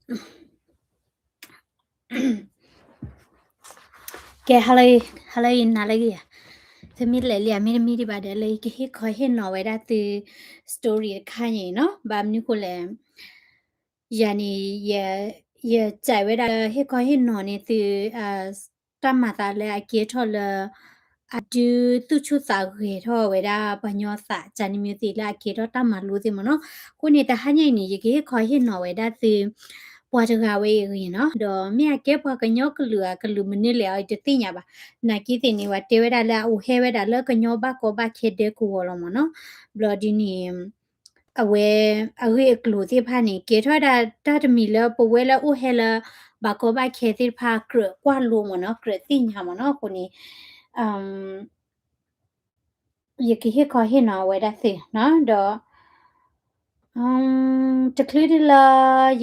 ကဲ ဟါလၢအံၤ ဟါလၢအံၤ နၤလၢဂ့ၤဧါ, သုမ့ၢ်လဲၤလံဧါ မ့တမ့ၢ်ဒံးဘၣ်ဒီး လၢယကဟ့ၣ်ခီဟ့ၣ်နီၤဝဲဒၣ်သု story တခါအံၤနီၤ, ဘၣ်မနုၤဃိလဲၣ်, ယၤန့ၣ် ယ ယစံးဝဲဒၣ်လၢဟ့ၣ်ခီဟ့ၣ်နီၤန့ၢ်သု တၢ်မၤသးလၢအကဲထီၣ်လၢ အဒုးသူၣ်ဆူၣ်သးဂဲၤထီၣ်ဝဲဒၣ်ပှၤကညီသး ကန့ၣ်မ့ၢ်သ့ၣ်လၢအကဲထီၣ်တၢ်မၤလိသ့ၣ်မ့ၢ်နီၤ. အဃိန့ၣ် တဟါညါအံၤန့ၣ် ယကဟ့ၣ်ခီဟ့ၣ်နီၤဝဲဒၣ်သု ပှၤတဂၤဝဲအံၤအဂ့ၢ်နီၤ, ဒီးမ့ၢ်အကဲပှၤကညီကလုာ်ဧါ ကလုာ်မနုၤလဲၣ်အံၤ တသ့ၣ်ညါဘၣ်. နာ်က့သ့ၣ်န့ၣ် ပှၤတဲဝဲဒၣ်လၢအအိၣ်ဟဲဝဲဒၣ်လၢကညီဘၣ်ကီဘၣ်ခဲဒဲကဝီၤလီၤမ့ၢ်နီၤ. ဘျီဒ်န့ၣ် အဝဲ အဂ့ၢ်အကျိၤသ့ၣ်တဖၣ်န့ၣ် ကဲထီၣ်ဝဲဒၣ်တၢ်တမံၤလၢပဝဲလၢအိၣ်ဟဲလၢ ဘၣ်ကီဘၣ်ခဲသ့ၣ်တဖၣ် ကြၢးကွၢ်လိမ့ၢ်နီၤ, ကြၢးသ့ၣ်ညါမ့ၢ်နီၤ. အဃိန့ၣ် ယကဟ့ၣ်ခီဟ့ၣ်နီၤဝဲဒၣ်သုနီၤ, ဒီး တချုးဒ်လၢ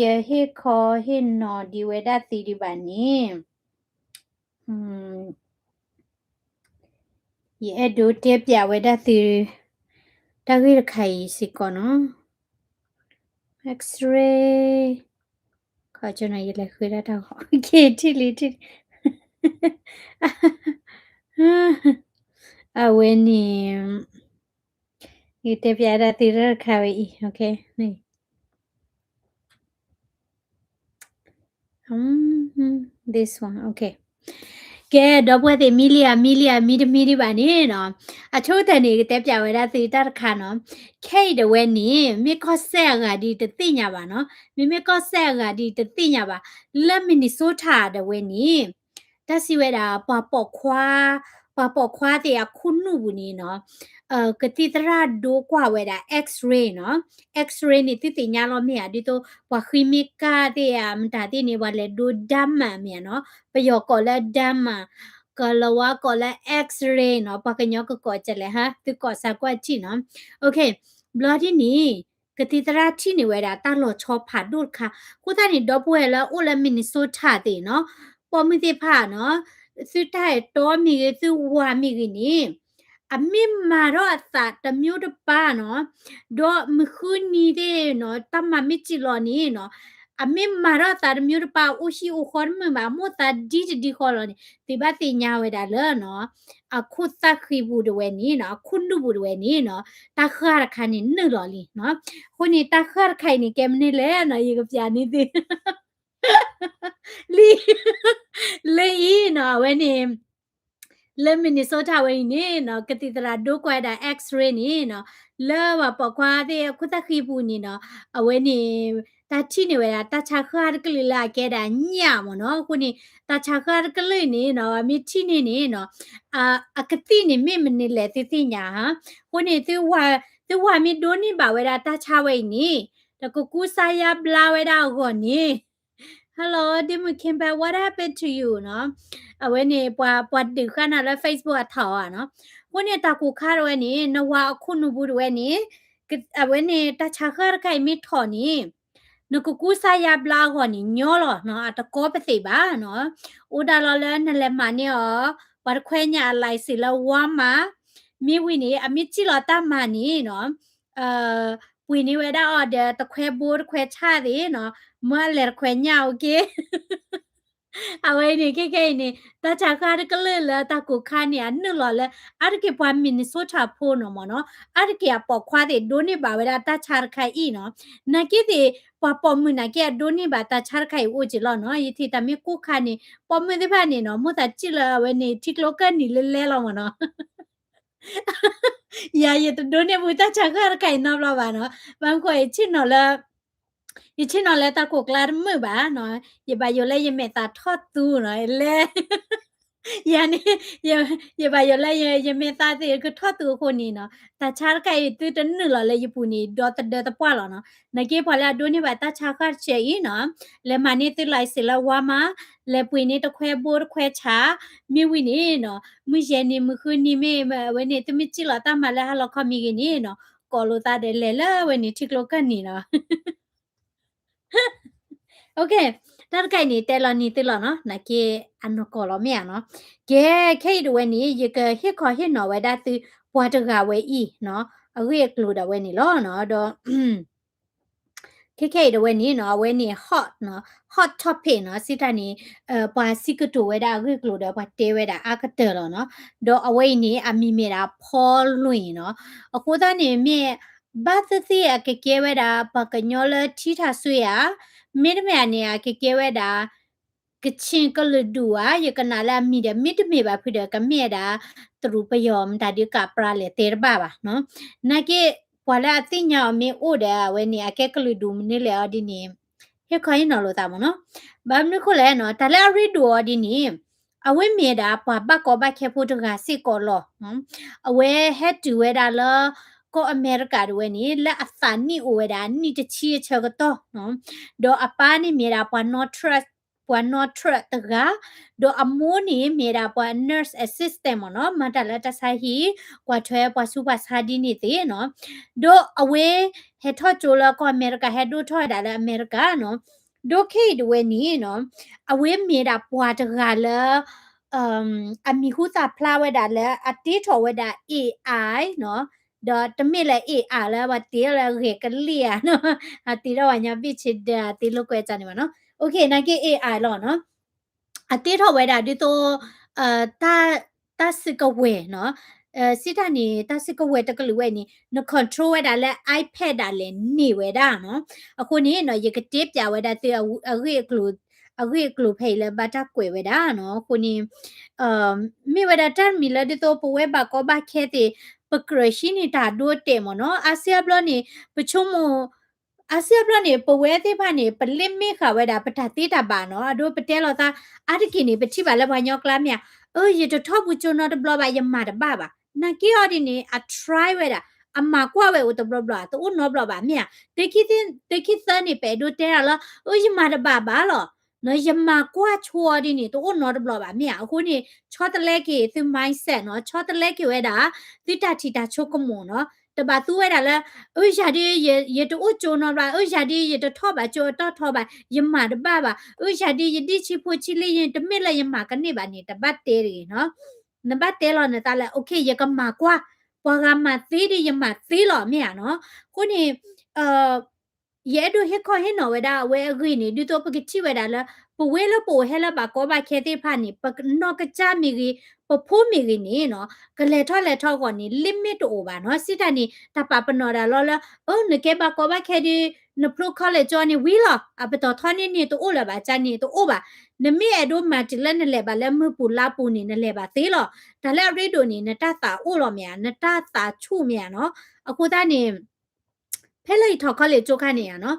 ယဟ့ၣ်ခီဟ့ၣ်နီၤဒံးဝဲဒၣ်သုဒံးဘၣ်န့ၣ် ယအဲၣ်ဒိးတဲပျးဝဲဒၣ်သု တၢ်ဂ့ၢ်တခါအံၤစ့ၢ်ကီးနီၤ. X-ray ခီကနီၤ ယလဲၤဃုဒၣ်တၢ်ဂီၤ က့ၤထံၣ်လံထံၣ်လံ အဝဲန့ၣ် ယတဲပျးဒၣ်သုတၢ်တခါဝဲအံၤ this one, okay. ကဲ ဒီပုၢ်ဝဲၢ်သ့ၣ် မံလံဧါ မံလံဧါ မံတမံဒံးဘၣ်န့ၣ်နီၤ, အဆိကတၢၢ်န့ၣ် ယကတဲပျးဝဲဒၣ်သုတၢ်တခါနီၤ. ခဲအံၤဒၣ်ဝဲန့ၣ် မ့ၢ်ကီၢ်စဲၣ်အဂၤဒ်တသ့ၣ်ညါဘၣ်နီၤ, မ့မ့ၢ်ကီၢ်စဲၣ်အဂၤဒ်တသ့ၣ်ညါဘၣ်, လၢ Minnesota ဒၣ်ဝဲန့ၣ် တၢ်စံးဝဲဒၣ် ပှၤပိာ်ခွါ, ပှၤပိာ်ခွါသ့ၣ်အခိၣ်နူာ်ပူၤန့ၣ်နီၤ, ကသံၣ်သရၣ်ဒိကွၢ်ဝဲဒၣ် X-ray နီၤ. X-ray န့ၣ် သုသ့ၣ်ညါလီၤမ့ၢ်ဧါ, ဒ်သိး ပှၤဃံမ့ၢ်ကၢ်သ့ၣ်ဧါ မတၤသ့ၣ်န့ၣ် ပှၤလဲၤဒိ damn မ့ၢ်ဧါနီၤ, ပယီၤကိးလၢ damn, ကလၤဝါကိးလၢ X-ray နီၤ, ပှၤကညီကကိးကလဲၣ်ဟါ, သုကိးစၢ်ကွၢ်ထံၣ်နီၤ. Okay, ဘျီဒ်န့ၣ် ကသံၣ်သရၣ်ထံၣ်န့ၢ်ဝဲဒၣ်တၢ်လီၤဆီဖးဒိၣ်တခါ, အဃိသတးန့ၣ် ဒီပုၢ်ဝဲၢ်လၢအိၣ်လၢ Minnesota သ့ၣ်နီၤ, ပိာ်မုၣ်သ့ၣ်တဖၣ်နီၤ, သုတၢ်အဲၣ်တီမ့ၢ်ဂ့ၤ သုဝၤမ့ၢ်ဂ့ၤန့ၣ် အမ့ၢ်မၤထီၣ်အသးတမျိုးတပါနီၤ, ဒီးမုၢ်ဃုနံၤသ့ၣ်နီၤ တၢ်မၤမ့ၢ်စံၣ်လီၤန့ၣ်နီၤ, အမ့ၢ်မၤထီၣ်အသးတမျိုးတပါ အိၣ်ဟံၣ်အိၣ်ဃီတမုာ်ဘၣ် မိၢ်သးဒ်တဒ်ဃီလီၤန့ၣ် သုဘၣ်သ့ၣ်ညါဝဲဒၣ်လၢနီၤ, အခိၣ်သၣ်ဃံပူၤဒၣ်ဝဲန့ၣ်နီၤ, အခိၣ်နူာ်ပူၤဒၣ်ဝဲန့ၣ်နီၤ, တၢ်ဃၢ်တခါန့ၣ်နုာ်လီၤလံနီၤ. အဃိန့ၣ် တၢ်ဃၢ်တခါအံၤန့ၣ် ကဲမနုၤလဲၣ်နီၤ, ယကပျးန့ၢ်သု လံ လၢအံၤနီၤ, အဝဲန့ၣ် လၢ Minnesota ဝဲအံၤန့ၣ်နီၤ, ကသံၣ်သရၣ်ဒိကွၢ်ဝဲဒၣ် X-ray န့ၣ်နီၤ, လၢပှၤပိာ်ခွါသ့ၣ်အခိၣ်သၣ်ဃံပူၤန့ၣ်နီၤ, အဝဲန့ၣ် တၢ်ထံၣ်န့ၢ်ဝဲဒၣ် တၢ်ဆါဃၢ်တကလုာ်လၢအကဲဒၣ်ညၣ်မ့ၢ်နီၤ. အဃိန့ၣ် တၢ်ဆါဃၢ်တကလုာ်န့ၣ်နီၤ, မ့ၢ်ထံၣ်န့ၢ်န့ၣ်နီၤ, အကသံၣ်န့ၣ်မ့ၢ်မနုၤလဲၣ်သုသ့ၣ်ညါဧါ. အဃိန့ၣ် သုဝၤမ့ၢ်ဒိးန့ၢ်ဘၣ်ဝဲဒၣ်တၢ်ဆါဝဲအံၤန့ၣ်, တကကူစါယါဘျါဝဲဒၣ်အဂီၢ်န့ၣ် Hello, Dimu came back. What happened to you? နီၤ, အဝဲန့ၣ် ပှၤ ပှၤဒုးဃာ်နၤလၢ Facebook အထီၣ်ဧါနီၤ. အဃိန့ၣ် တၢ်ကိၢ်ခါတဝဲန့ၣ် နဝၤအခိၣ်နူာ်ပူၤတဝဲန့ၣ်, အဝဲန့ၣ် တၢ်ဆါဃၢ်တခါအံၤမ့ၢ်ထီၣ်န့ၣ်, နကကူစါယါဘျါအဂီၢ်န့ၣ် ညီလီၤနီၤ, အတကီပသ့ၣ်ဘၣ်နီၤ. အိၣ်ဒၣ်လီၤလၢနလဲၤမၤန့ၢ်အီၤ, ပှၤတခွဲညၣ်အ license လၢ Walmart, မ့ၢ်ဝံၤန့ၣ် အမ့ၢ်စံၣ်လီၤတၢ်မၤန့ၣ်နီၤ, ပှ့ၤန့ၢ်ဝဲဒၣ်အီၤဒီးတခွဲဘိတခွဲဆၣ်သ့ၣ်နီၤ, မၢအလဲၤတခွဲညၣ် okay. အဝဲအံၤန့ၣ် ခဲခဲအံၤန့ၣ် တၢ်ဆါဃၢ်တကလုာ်လၢတၢ်ကိၢ်ခါန့ၣ် အနုာ်လီၤလၢ အါတက့ၢ်ပှၤ Minnesota ဖိနီၤမ့ၢ်နီၤ, အါတက့ၢ်အပိာ်ခွါသ့ၣ်ဒိးန့ၢ်ဘၣ်ဝဲဒၣ်တၢ်ဆါတခါအံၤနီၤ, နာ်က့သ့ၣ် ပှၤပိာ်မုၣ်နာ်က့အဒိးန့ၢ်ဘၣ်တၢ်ဆါတခါအံၤအိၣ်က့ၤလီၤနီၤ. ယထံၣ်တၢ်မ့ၢ်ကိၢ်ခါန့ၣ် ပိာ်မုၣ်သ့ၣ်တဖၣ်န့ၣ်နီၤ မိၢ်သးစံၣ်လၢအဝဲန့ၣ် ထံကျိကၢၢ်နံၤလၢလဲလီၤမ့ၢ်နီၤ. ယၤယတဒိးန့ၢ်ဘူးတၢ်ဆါဃၢ်တခါအံၤနီတဘျီဘၣ်နီၤ, ဘၣ်မနုၤဃိ ယဆ့ၣ်နီၤလၢ ယဆ့ၣ်နီၤလၢတၢ်ကိၢ်ကျါတမုာ်ဘၣ်နီၤ, ယဘၣ်ယိၣ်လၢယမဲာ်သးထီၣ်သူနီၤ, လဲ ယၤန့ၣ် ယဘၣ်ယိၣ်လၢယမဲာ်သးသ့ၣ်ကထီၣ်သူအဃိန့ၣ်နီၤ, တၢ်ဆါတခါအံၤသုတနုာ်လီၤလၢယပူၤန့ၣ် ဒီသဒၢသပှၢ်လီၤနီၤ. နာ်က့ပှၤလၢအဒိးန့ၢ်ဘၣ်တၢ်ဆါဃၢ်တဆဲးအံၤနီၤ, လဲၤမၤန့ၢ်သု license လၢ Walmart, လဲၤပှ့ၤန့ၢ်တခွဲဘိတခွဲဆၣ်, မ့ၢ်ဝံၤန့ၣ်နီၤ, မုၢ်ယဲၢ်နံၤမုၢ်ဃုနံၤမ့ၢ်ဝဲန့ၣ် သုမ့ၢ်စံၣ်လီၤတၢ်မၤလၢဟါလီၤခီမ့ၢ်ဂ့ၤန့ၣ်နီၤ, ကိးလိာ်သးဒီးလဲၤလၢအဝဲန့ၣ်ထံကျိကၢၢ်နံၤနီၤ. Okay, တၢ်တခါအံၤန့ၣ် တဲလီၤနံၤသုလီၤနီၤ, နာ်က့အနီၢ်ကီၢ်လီၤမ့ၢ်ဧါနီၤ. ကဲ ခဲအံၤဒၣ်ဝဲန့ၣ် ယကဟ့ၣ်ခီဟ့ၣ်နီၤဝဲဒၣ်သု ပှၤတဂၤဝဲအံၤနီၤ, အဂ့ၢ်အကျိၤဒၣ်ဝဲန့ၣ်လီၤနီၤ. ဒီး ခဲခဲအံၤတဝဲန့ၣ်နီၤ အဝဲန့ၣ် hot နီၤ hot topic နီၤ စံးတၢ်န့ၣ် ပှၤစံးကတိၤဝဲဒၣ်အဂ့ၢ်အကျိၤဒီးပှၤတဲဝဲဒၣ်အါကတၢၢ်လီၤနီၤ. ဒီးအဝဲအံၤန့ၣ် အမံၤမ့ၢ်ဒၣ် Paul Wynn နီၤ. အဃိသတးန့ၣ်မ့ၢ် ဘၣ်သ့ၣ်သ့ၣ်အကကဲဝဲဒၣ် ပှၤကညီလၢထံထၣ်စွ့ဧါ, မ့တမ့ၢ်န့ၣ် အကကဲဝဲဒၣ် ကချ့ၣ်ကလုာ်ဒူၣ်ဧါ, ယကနၣ်လၢအမံၤဒီး မ့တမ့ၢ်ဘၣ်ဖုဒီး ကမ့ၢ်ဝဲဒၣ် တရူးပယီၤမတၤဒုးကးပြးလဲၣ်တဲတဘၣ်ဘၣ်နီၤ. နာ်က့ ပှၤလၢအသ့ၣ်ညါအီၤမ့ၢ်အိၣ်ဒီး အဝဲန့ၣ် အကဲကလုာ်ဒူၣ်မနုၤလဲၣ်အီၤဒ်န့ၣ် ဟ့ၣ်ခီဟ့ၣ်နီၤလိာ်သးမ့ၢ်နီၤ. ဘၣ်မနုၤဃိလဲၣ်နီၤ တၢ်လၢအရ့ဒိၣ်အီၤဒ်န့ၣ် အဝဲမ့ၢ်ဒၣ်ပှၤဘၣ်ကီဘၣ်ခဲဖိတဂၤစ့ၢ်ကီးလီၤ. အဝဲဟဲတုၤဝဲဒၣ်လၢ ကီၢ်အမဲရကၤတဝဲန့ၣ် လၢအသးနံၣ်အိၣ်ဝဲဒၣ်နံၣ်တဆံအဆၢကတီၢ်နီၤ. ဒီးအပၢ်န့ၣ်မ့ၢ်ဒၣ်ပှၤနီၣ်ထြၢး ပှၤနီၣ်ထြၢးတဂၤ, ဒီးအမိၢ်န့ၣ်မ့ၢ်ဒၣ်ပှၤ nurse assistant မ့ၢ်နီၤ, မၤတၢ်လၢတၢ်ဆါဟံၣ် ကွၢ်ထွဲပှၤဆူးပှၤဆါဒ်န့ၣ်သ့ၣ်နီၤ. ဒီးအဝဲ ဟဲထီၣ်ကၠိလၢကီၢ်အမဲရကၤ ဟဲဒိၣ်ထီၣ်ဝဲဒၣ်လၢအမဲရကၤနီၤ. ဒီးခဲအံၤတဝဲန့ၣ်နီၤ အဝဲမ့ၢ်ဒၣ်ပှၤတဂၤလၢ အမံၤဟူသၣ်ဖျါဝဲဒၣ်လၢအတ့ထီၣ်ဝဲဒၣ် AI နီၤ, ဒီးတမ့ၢ်လၢ AI လၢပှၤတ့လၢအဂဲၤကလံၣ်ဧါနီၤ, အတ့ထီၣ်ပှၤညီဘ့ၣ်ဆ့ဒၢ အတ့လိာ်ကွဲးတၢ်န့ၣ်ဘၣ်နီၤ. နာ်က့ AI လီၤနီၤ. အတ့ထီၣ်ဝဲဒၣ်ဒ်သိး တၢ်စုကဝဲၤနီၤ, စံးတၢ်န့ၣ် တၢ်စုကဝဲၤတကလုာ်ဝဲန့ၣ် န control ဝဲဒၣ်လၢ iPad ဒၣ်လဲာ်န့ၢ်ဝဲဒၣ်နီၤ. အဃိန့ၣ်နီၤ ယကတဲပျးဝဲဒၣ်သု အဂ့ၢ်အကျိၤဖဲအံၤလၢဘၣ်တၢ်ကွဲးဝဲဒၣ်နီၤ. အဃိန့ၣ် မ့ၢ်ဝဲဒၣ်တၢ်တမံၤလၢဒ်သိးပဝဲဘၣ်ကီဘၣ်ခဲသ့ၣ် ပကြၢးဟံးန့ၢ်တၢ်ဒိတဲာ်မ့ၢ်နီၤ. အါစုအါဘျီန့ၣ် ပဆိကမိၣ် အါစုအါဘျီန့ၣ် ပဝဲသ့ၣ်တဖၣ်န့ၣ် ပ limit ဃာ်ဝဲဒၣ် ပတၢ်သ့တၢ်ဘၣ်နီၤ. အဒိပတဲလိာ်သး အါတက့ၢ်န့ၣ် ပထံၣ်ဘၣ်လၢပှၤကညီကျါမ့ၢ်ဧါ, အၢ ယတထီၣ်ပူၤကၠိနီတဘျီဘၣ် ယမၤတဘၣ်ဘၣ်. နာ်က့အီၤဒ်န့ၣ် အ try ဝဲဒၣ် အမၤကွၢ်ဝဲအိၣ်တဘျီဘျီ တအိၣ်နီတဘျီဘၣ်မ့ၢ်ဧါ. တုၤခံသၢန့ၣ် ပအဲၣ်ဒိးတဲဒၣ်လၢ အၢ ယမၤတဘၣ်ဘၣ်လီၤ. ယမၤကွၢ်ဆိအီၤဒ်န့ၣ် တအိၣ်နီတဘျီဘၣ်မ့ၢ်ဧါ. အဃိန့ၣ် ဆီတလဲက့ၤသု mindset နီၤ, ဆီတလဲက့ၤဝဲဒၣ် သုတၢ်ထံၣ်တၢ်ဆိကမိၣ်နီၤ. တဘၣ်သူဝဲဒၣ်လၢ အၢ ယၤဒ် ယတအိၣ်ကၠိနီတဘျီ, အၢ ယၤဒ် ယတထီၣ်ဘၣ်ကၠိအတီၢ်ထီဘၣ်, ယမၤတဘၣ်ဘၣ်, အၢ ယၤဒ် ယဒံၣ်ဆံးဖိဆံးလံ တမ့ၢ်လၢယမၤကန့ၢ်ဘၣ်န့ၣ် တဘၣ်တဲတဂ့ၤနီၤ. နဘၣ်တဲလီၤနသးလၢ okay ယကမၤကွၢ်, ပှၤဂၤမၤသ့ဒ်ယမၤသ့လီၤမ့ၢ်ဧါနီၤ. အဃိန့ၣ် ယအဲၣ်ဒိးဟ့ၣ်ခီဟ့ၣ်နီၤဝဲဒၣ်အဝဲအဂ့ၢ်န့ၣ် ဒ်သိးပကထံၣ်ဝဲဒၣ်လၢ ပဝဲလၢပအိၣ်ဟဲလၢဘၣ်ကီဘၣ်ခဲသ့ၣ်တဖၣ်န့ၣ် ပနီၢ်ကစၢ်မ့ၢ်ဂ့ၤ ပဖိမ့ၢ်ဂ့ၤန့ၣ်နီၤ ကလဲၤထီၣ်လဲၤထီအဂီၢ်န့ၣ် limit တအိၣ်ဘၣ်နီၤ. စံးတၢ်န့ၣ် တၢ်ပာ်ပနီၣ်ဒၣ်လီၤလၢ အၢ နကဲဘၣ်ကီဘၣ်ခဲဒီး နဖျိ college ကၠိန့ၣ်ဝံၤလီၤ, အပတီၢ်ထီန့ၢ်န့ၣ်တအိၣ်လၢၤဘၣ် ကၢ်န့ၣ်တအိၣ်ဘၣ်. နမ့ၢ်အဲၣ်ဒိးမၤတုၤလၢနလဲၤဘၣ်လၢမုၢ်ပူၤလါပူၤန့ၣ် နလဲၤဘၣ်သ့လီၤ. တၢ်လၢအရ့ဒိၣ်န့ၣ် နတၢ်သးအိၣ်လီၤမ့ၢ်ဧါ, နတၢ်သးဆူၣ်မ့ၢ်ဧါနီၤ. အဃိသတးန့ၣ် ဖဲလၢယထီၣ် college ကၠိခါန့ၣ်ဧါနီၤ,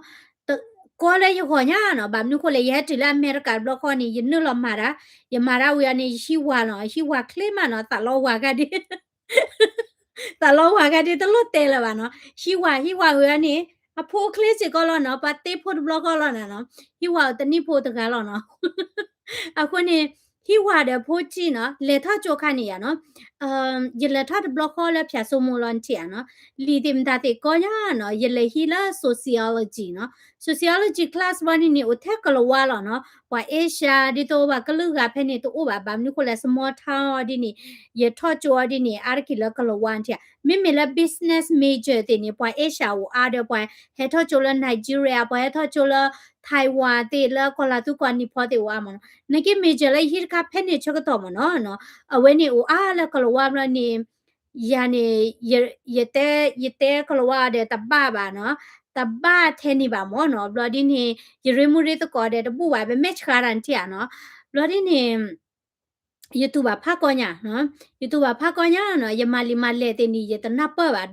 ကီလၢယဂီၢ်ညါနီၤ, ဘၣ်မနုၤဃိလဲၣ် ယဟဲတုၤလၢအမဲရကၤတဘျီဃီန့ၣ် ယနုာ်လီၤမၤတၢ်, ယမၤတၢ်ဝံၤအီၤန့ၣ် ယဟံးဝါနီၤ, ဟံးဝါချ့မးနီၤ, သးလီဝါကဒ့ သးလီဝါကဒ့ တလိၣ်တဲလၢၤဘၣ်နီၤ, ဟံးဝါ ဟံးဝါဝံၤအီၤန့ၣ် အဖိအိၣ်ချ့စ့ၢ်ကီးလီၤနီၤ, ပှၤသ့ဖိတဘျီဃီလီၤနီၤ, ဟံးဝါအိၣ်တနံၣ်ဖိတဂၤလီၤနီၤ. အဃိန့ၣ် ဟံးဝါဒီးဖိဆံးနီၤ, လဲၤထီၣ်ကၠိခါန့ၣ်ယါနီၤ, ယလဲၤထီၣ်တဘျီဃီလၢဖၠၣ်စိမိၤလီၤနထံၣ်ဧါနီၤ, လံာ်သ့ၣ်မတၤသ့ၣ်ကီညါနီၤ, ယလဲၤဟံးလၢ sociology နီၤ, sociology class ဘၣ်န့ၣ်န့ၣ် အိၣ်ထဲကလၤဝါလီၤနီၤ, ပှၤ Asia ဒ်သိးပှၤကလုာ်ဂၤဖဲန့ၣ်တအိၣ်ဘၣ်, ဘၣ်မနုၤဃိလဲၣ် small town အီၤဒ်န့ၣ်, ယထီၣ်ကၠိအီၤဒ်န့ၣ် အါတက့ၢ်လၢကလၤဝါနထံၣ်ဧါ, မ့မ့ၢ်လၢ business major သ့ၣ်န့ၣ် ပှၤ Asia အိၣ်အါဒီး ပှၤဟဲထီၣ်ကၠိလၢ Nigeria ပှၤဟဲထီၣ်ကၠိလၢ Taiwan သ့ၣ် လၢကီၢ်လၤသူကီၢ်နံၤဖီသ့ၣ်အိၣ်အါမးနီၤ, နာ်က့ major လၢယဟံးတခါဖဲန့ၣ်ဆၢကတီၢ်မးနီၤ, အဝဲန့ၣ်အိၣ်အါလၢကလၤဝါဘျီန့ၣ်, ယၤန့ၣ်, ယတဲ, ယတဲကလၤဝါဒီးတဘၣ်ဘၣ်နီၤ, တဘၣ်ထဲန့ၣ်ဘၣ်မးနီၤ, ဘျီဒ်န့ၣ် ယရ့မူရ့သကိးဒီးတဘူၣ်ဘၣ် ပမဲာ်ဆှးတၢ်နထံၣ်ဧါနီၤ, ဘျီဒ်န့ၣ် ယတူၢ်ဘၣ်ဖးကီညါ, ယတူၢ်ဘၣ်ဖးကီညါနီၤ, ယမၤလံာ်မၤလဲၢ်သ့ၣ်န့ၣ် ယတနၢ်ပၢၢ်ဘၣ်,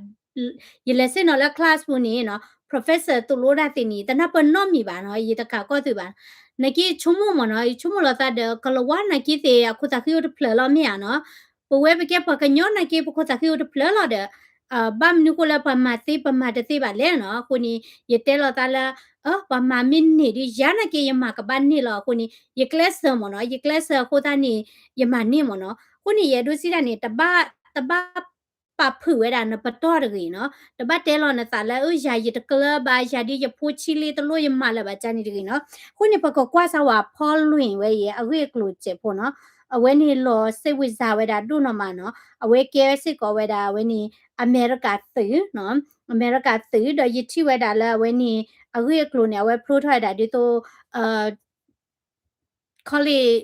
ယလဲၤဆ့ၣ်နီၤလၢ class ပူၤန့ၣ်နီၤ, professor သိၣ်လိတၢ်သ့ၣ်န့ၣ် ယတနၢ်ပၢၢ်နီတမံၤဘၣ်နီၤ, ယတကးကီၢ်သုဘၣ်, နာ်က့ဆိကမိၣ်မးနီၤ, ယဆိကမိၣ်လီၤသးဒီး ကလၤဝါနာ်က့သ့ၣ် အခိၣ်သးဃံအိၣ်တဖျၢၣ်လီၤမ့ၢ်ဧါနီၤ, ပဝဲပကဲပှၤကညီနာ်က့ ပခိၣ်သးဃံအိၣ်တဖျၢၣ်လီၤဒီး ဘၣ်မနုၤဃိလၢပှၤမၤသ့ပမၤတသ့ဘၣ်လဲၣ်နီၤ, အဃိန့ၣ် ယတဲလီၤသးလၢ ပှၤမၤမ့ၢ်န့ၢ်ဒီး ယၤနာ်က့ယမၤကဘၣ်န့ၢ်လီၤ, အဃိန့ၣ် ယကျဲးစၢးမးနီၤ, ယကျဲးစၢးအဃိသတးန့ၣ် ယမၤန့ၢ်မးနီၤ, အဃိန့ၣ် ယအဲၣ်ဒိးစံးတၢ်န့ၣ် တဘၣ်, တဘၣ်ပာ်ဖုးဝဲဒၣ်နပတီၢ်တဂ့ၤနီၤ, တဘၣ်တဲလီၤနသးလၢ အၢ ယၤယတကျၢၤဘၣ်, ယၤဒ်ယဖိဆံးလံ တလိၣ်ယမၤလၢၤဘၣ် ကန့ၣ်တဂ့ၤနီၤ, အဃိန့ၣ် ပကကွၢ်စၢ်ဝဲ Paul Wynn ဝဲအံၤ အဂ့ၢ်အကျိၤစဲးဖိနီၤ, အဝဲန့ၣ်လီၤစ့ဝံစၢ်ဝဲဒၣ်ဒိၣ်နီၢ်မးနီၤ, အဝဲကဲစ့ၢ်ကီးဝဲဒၣ် အဝဲန့ၣ် အမဲရကၤသုးနီၤ, အမဲရကၤသုး ဒီးယထံၣ်ဝဲဒၣ်လၢအဝဲန့ၣ် အဂ့ၢ်အကျိၤန့ၣ် အဝဲဖျိထီၣ်ဝဲဒၣ်ဒ်သိး college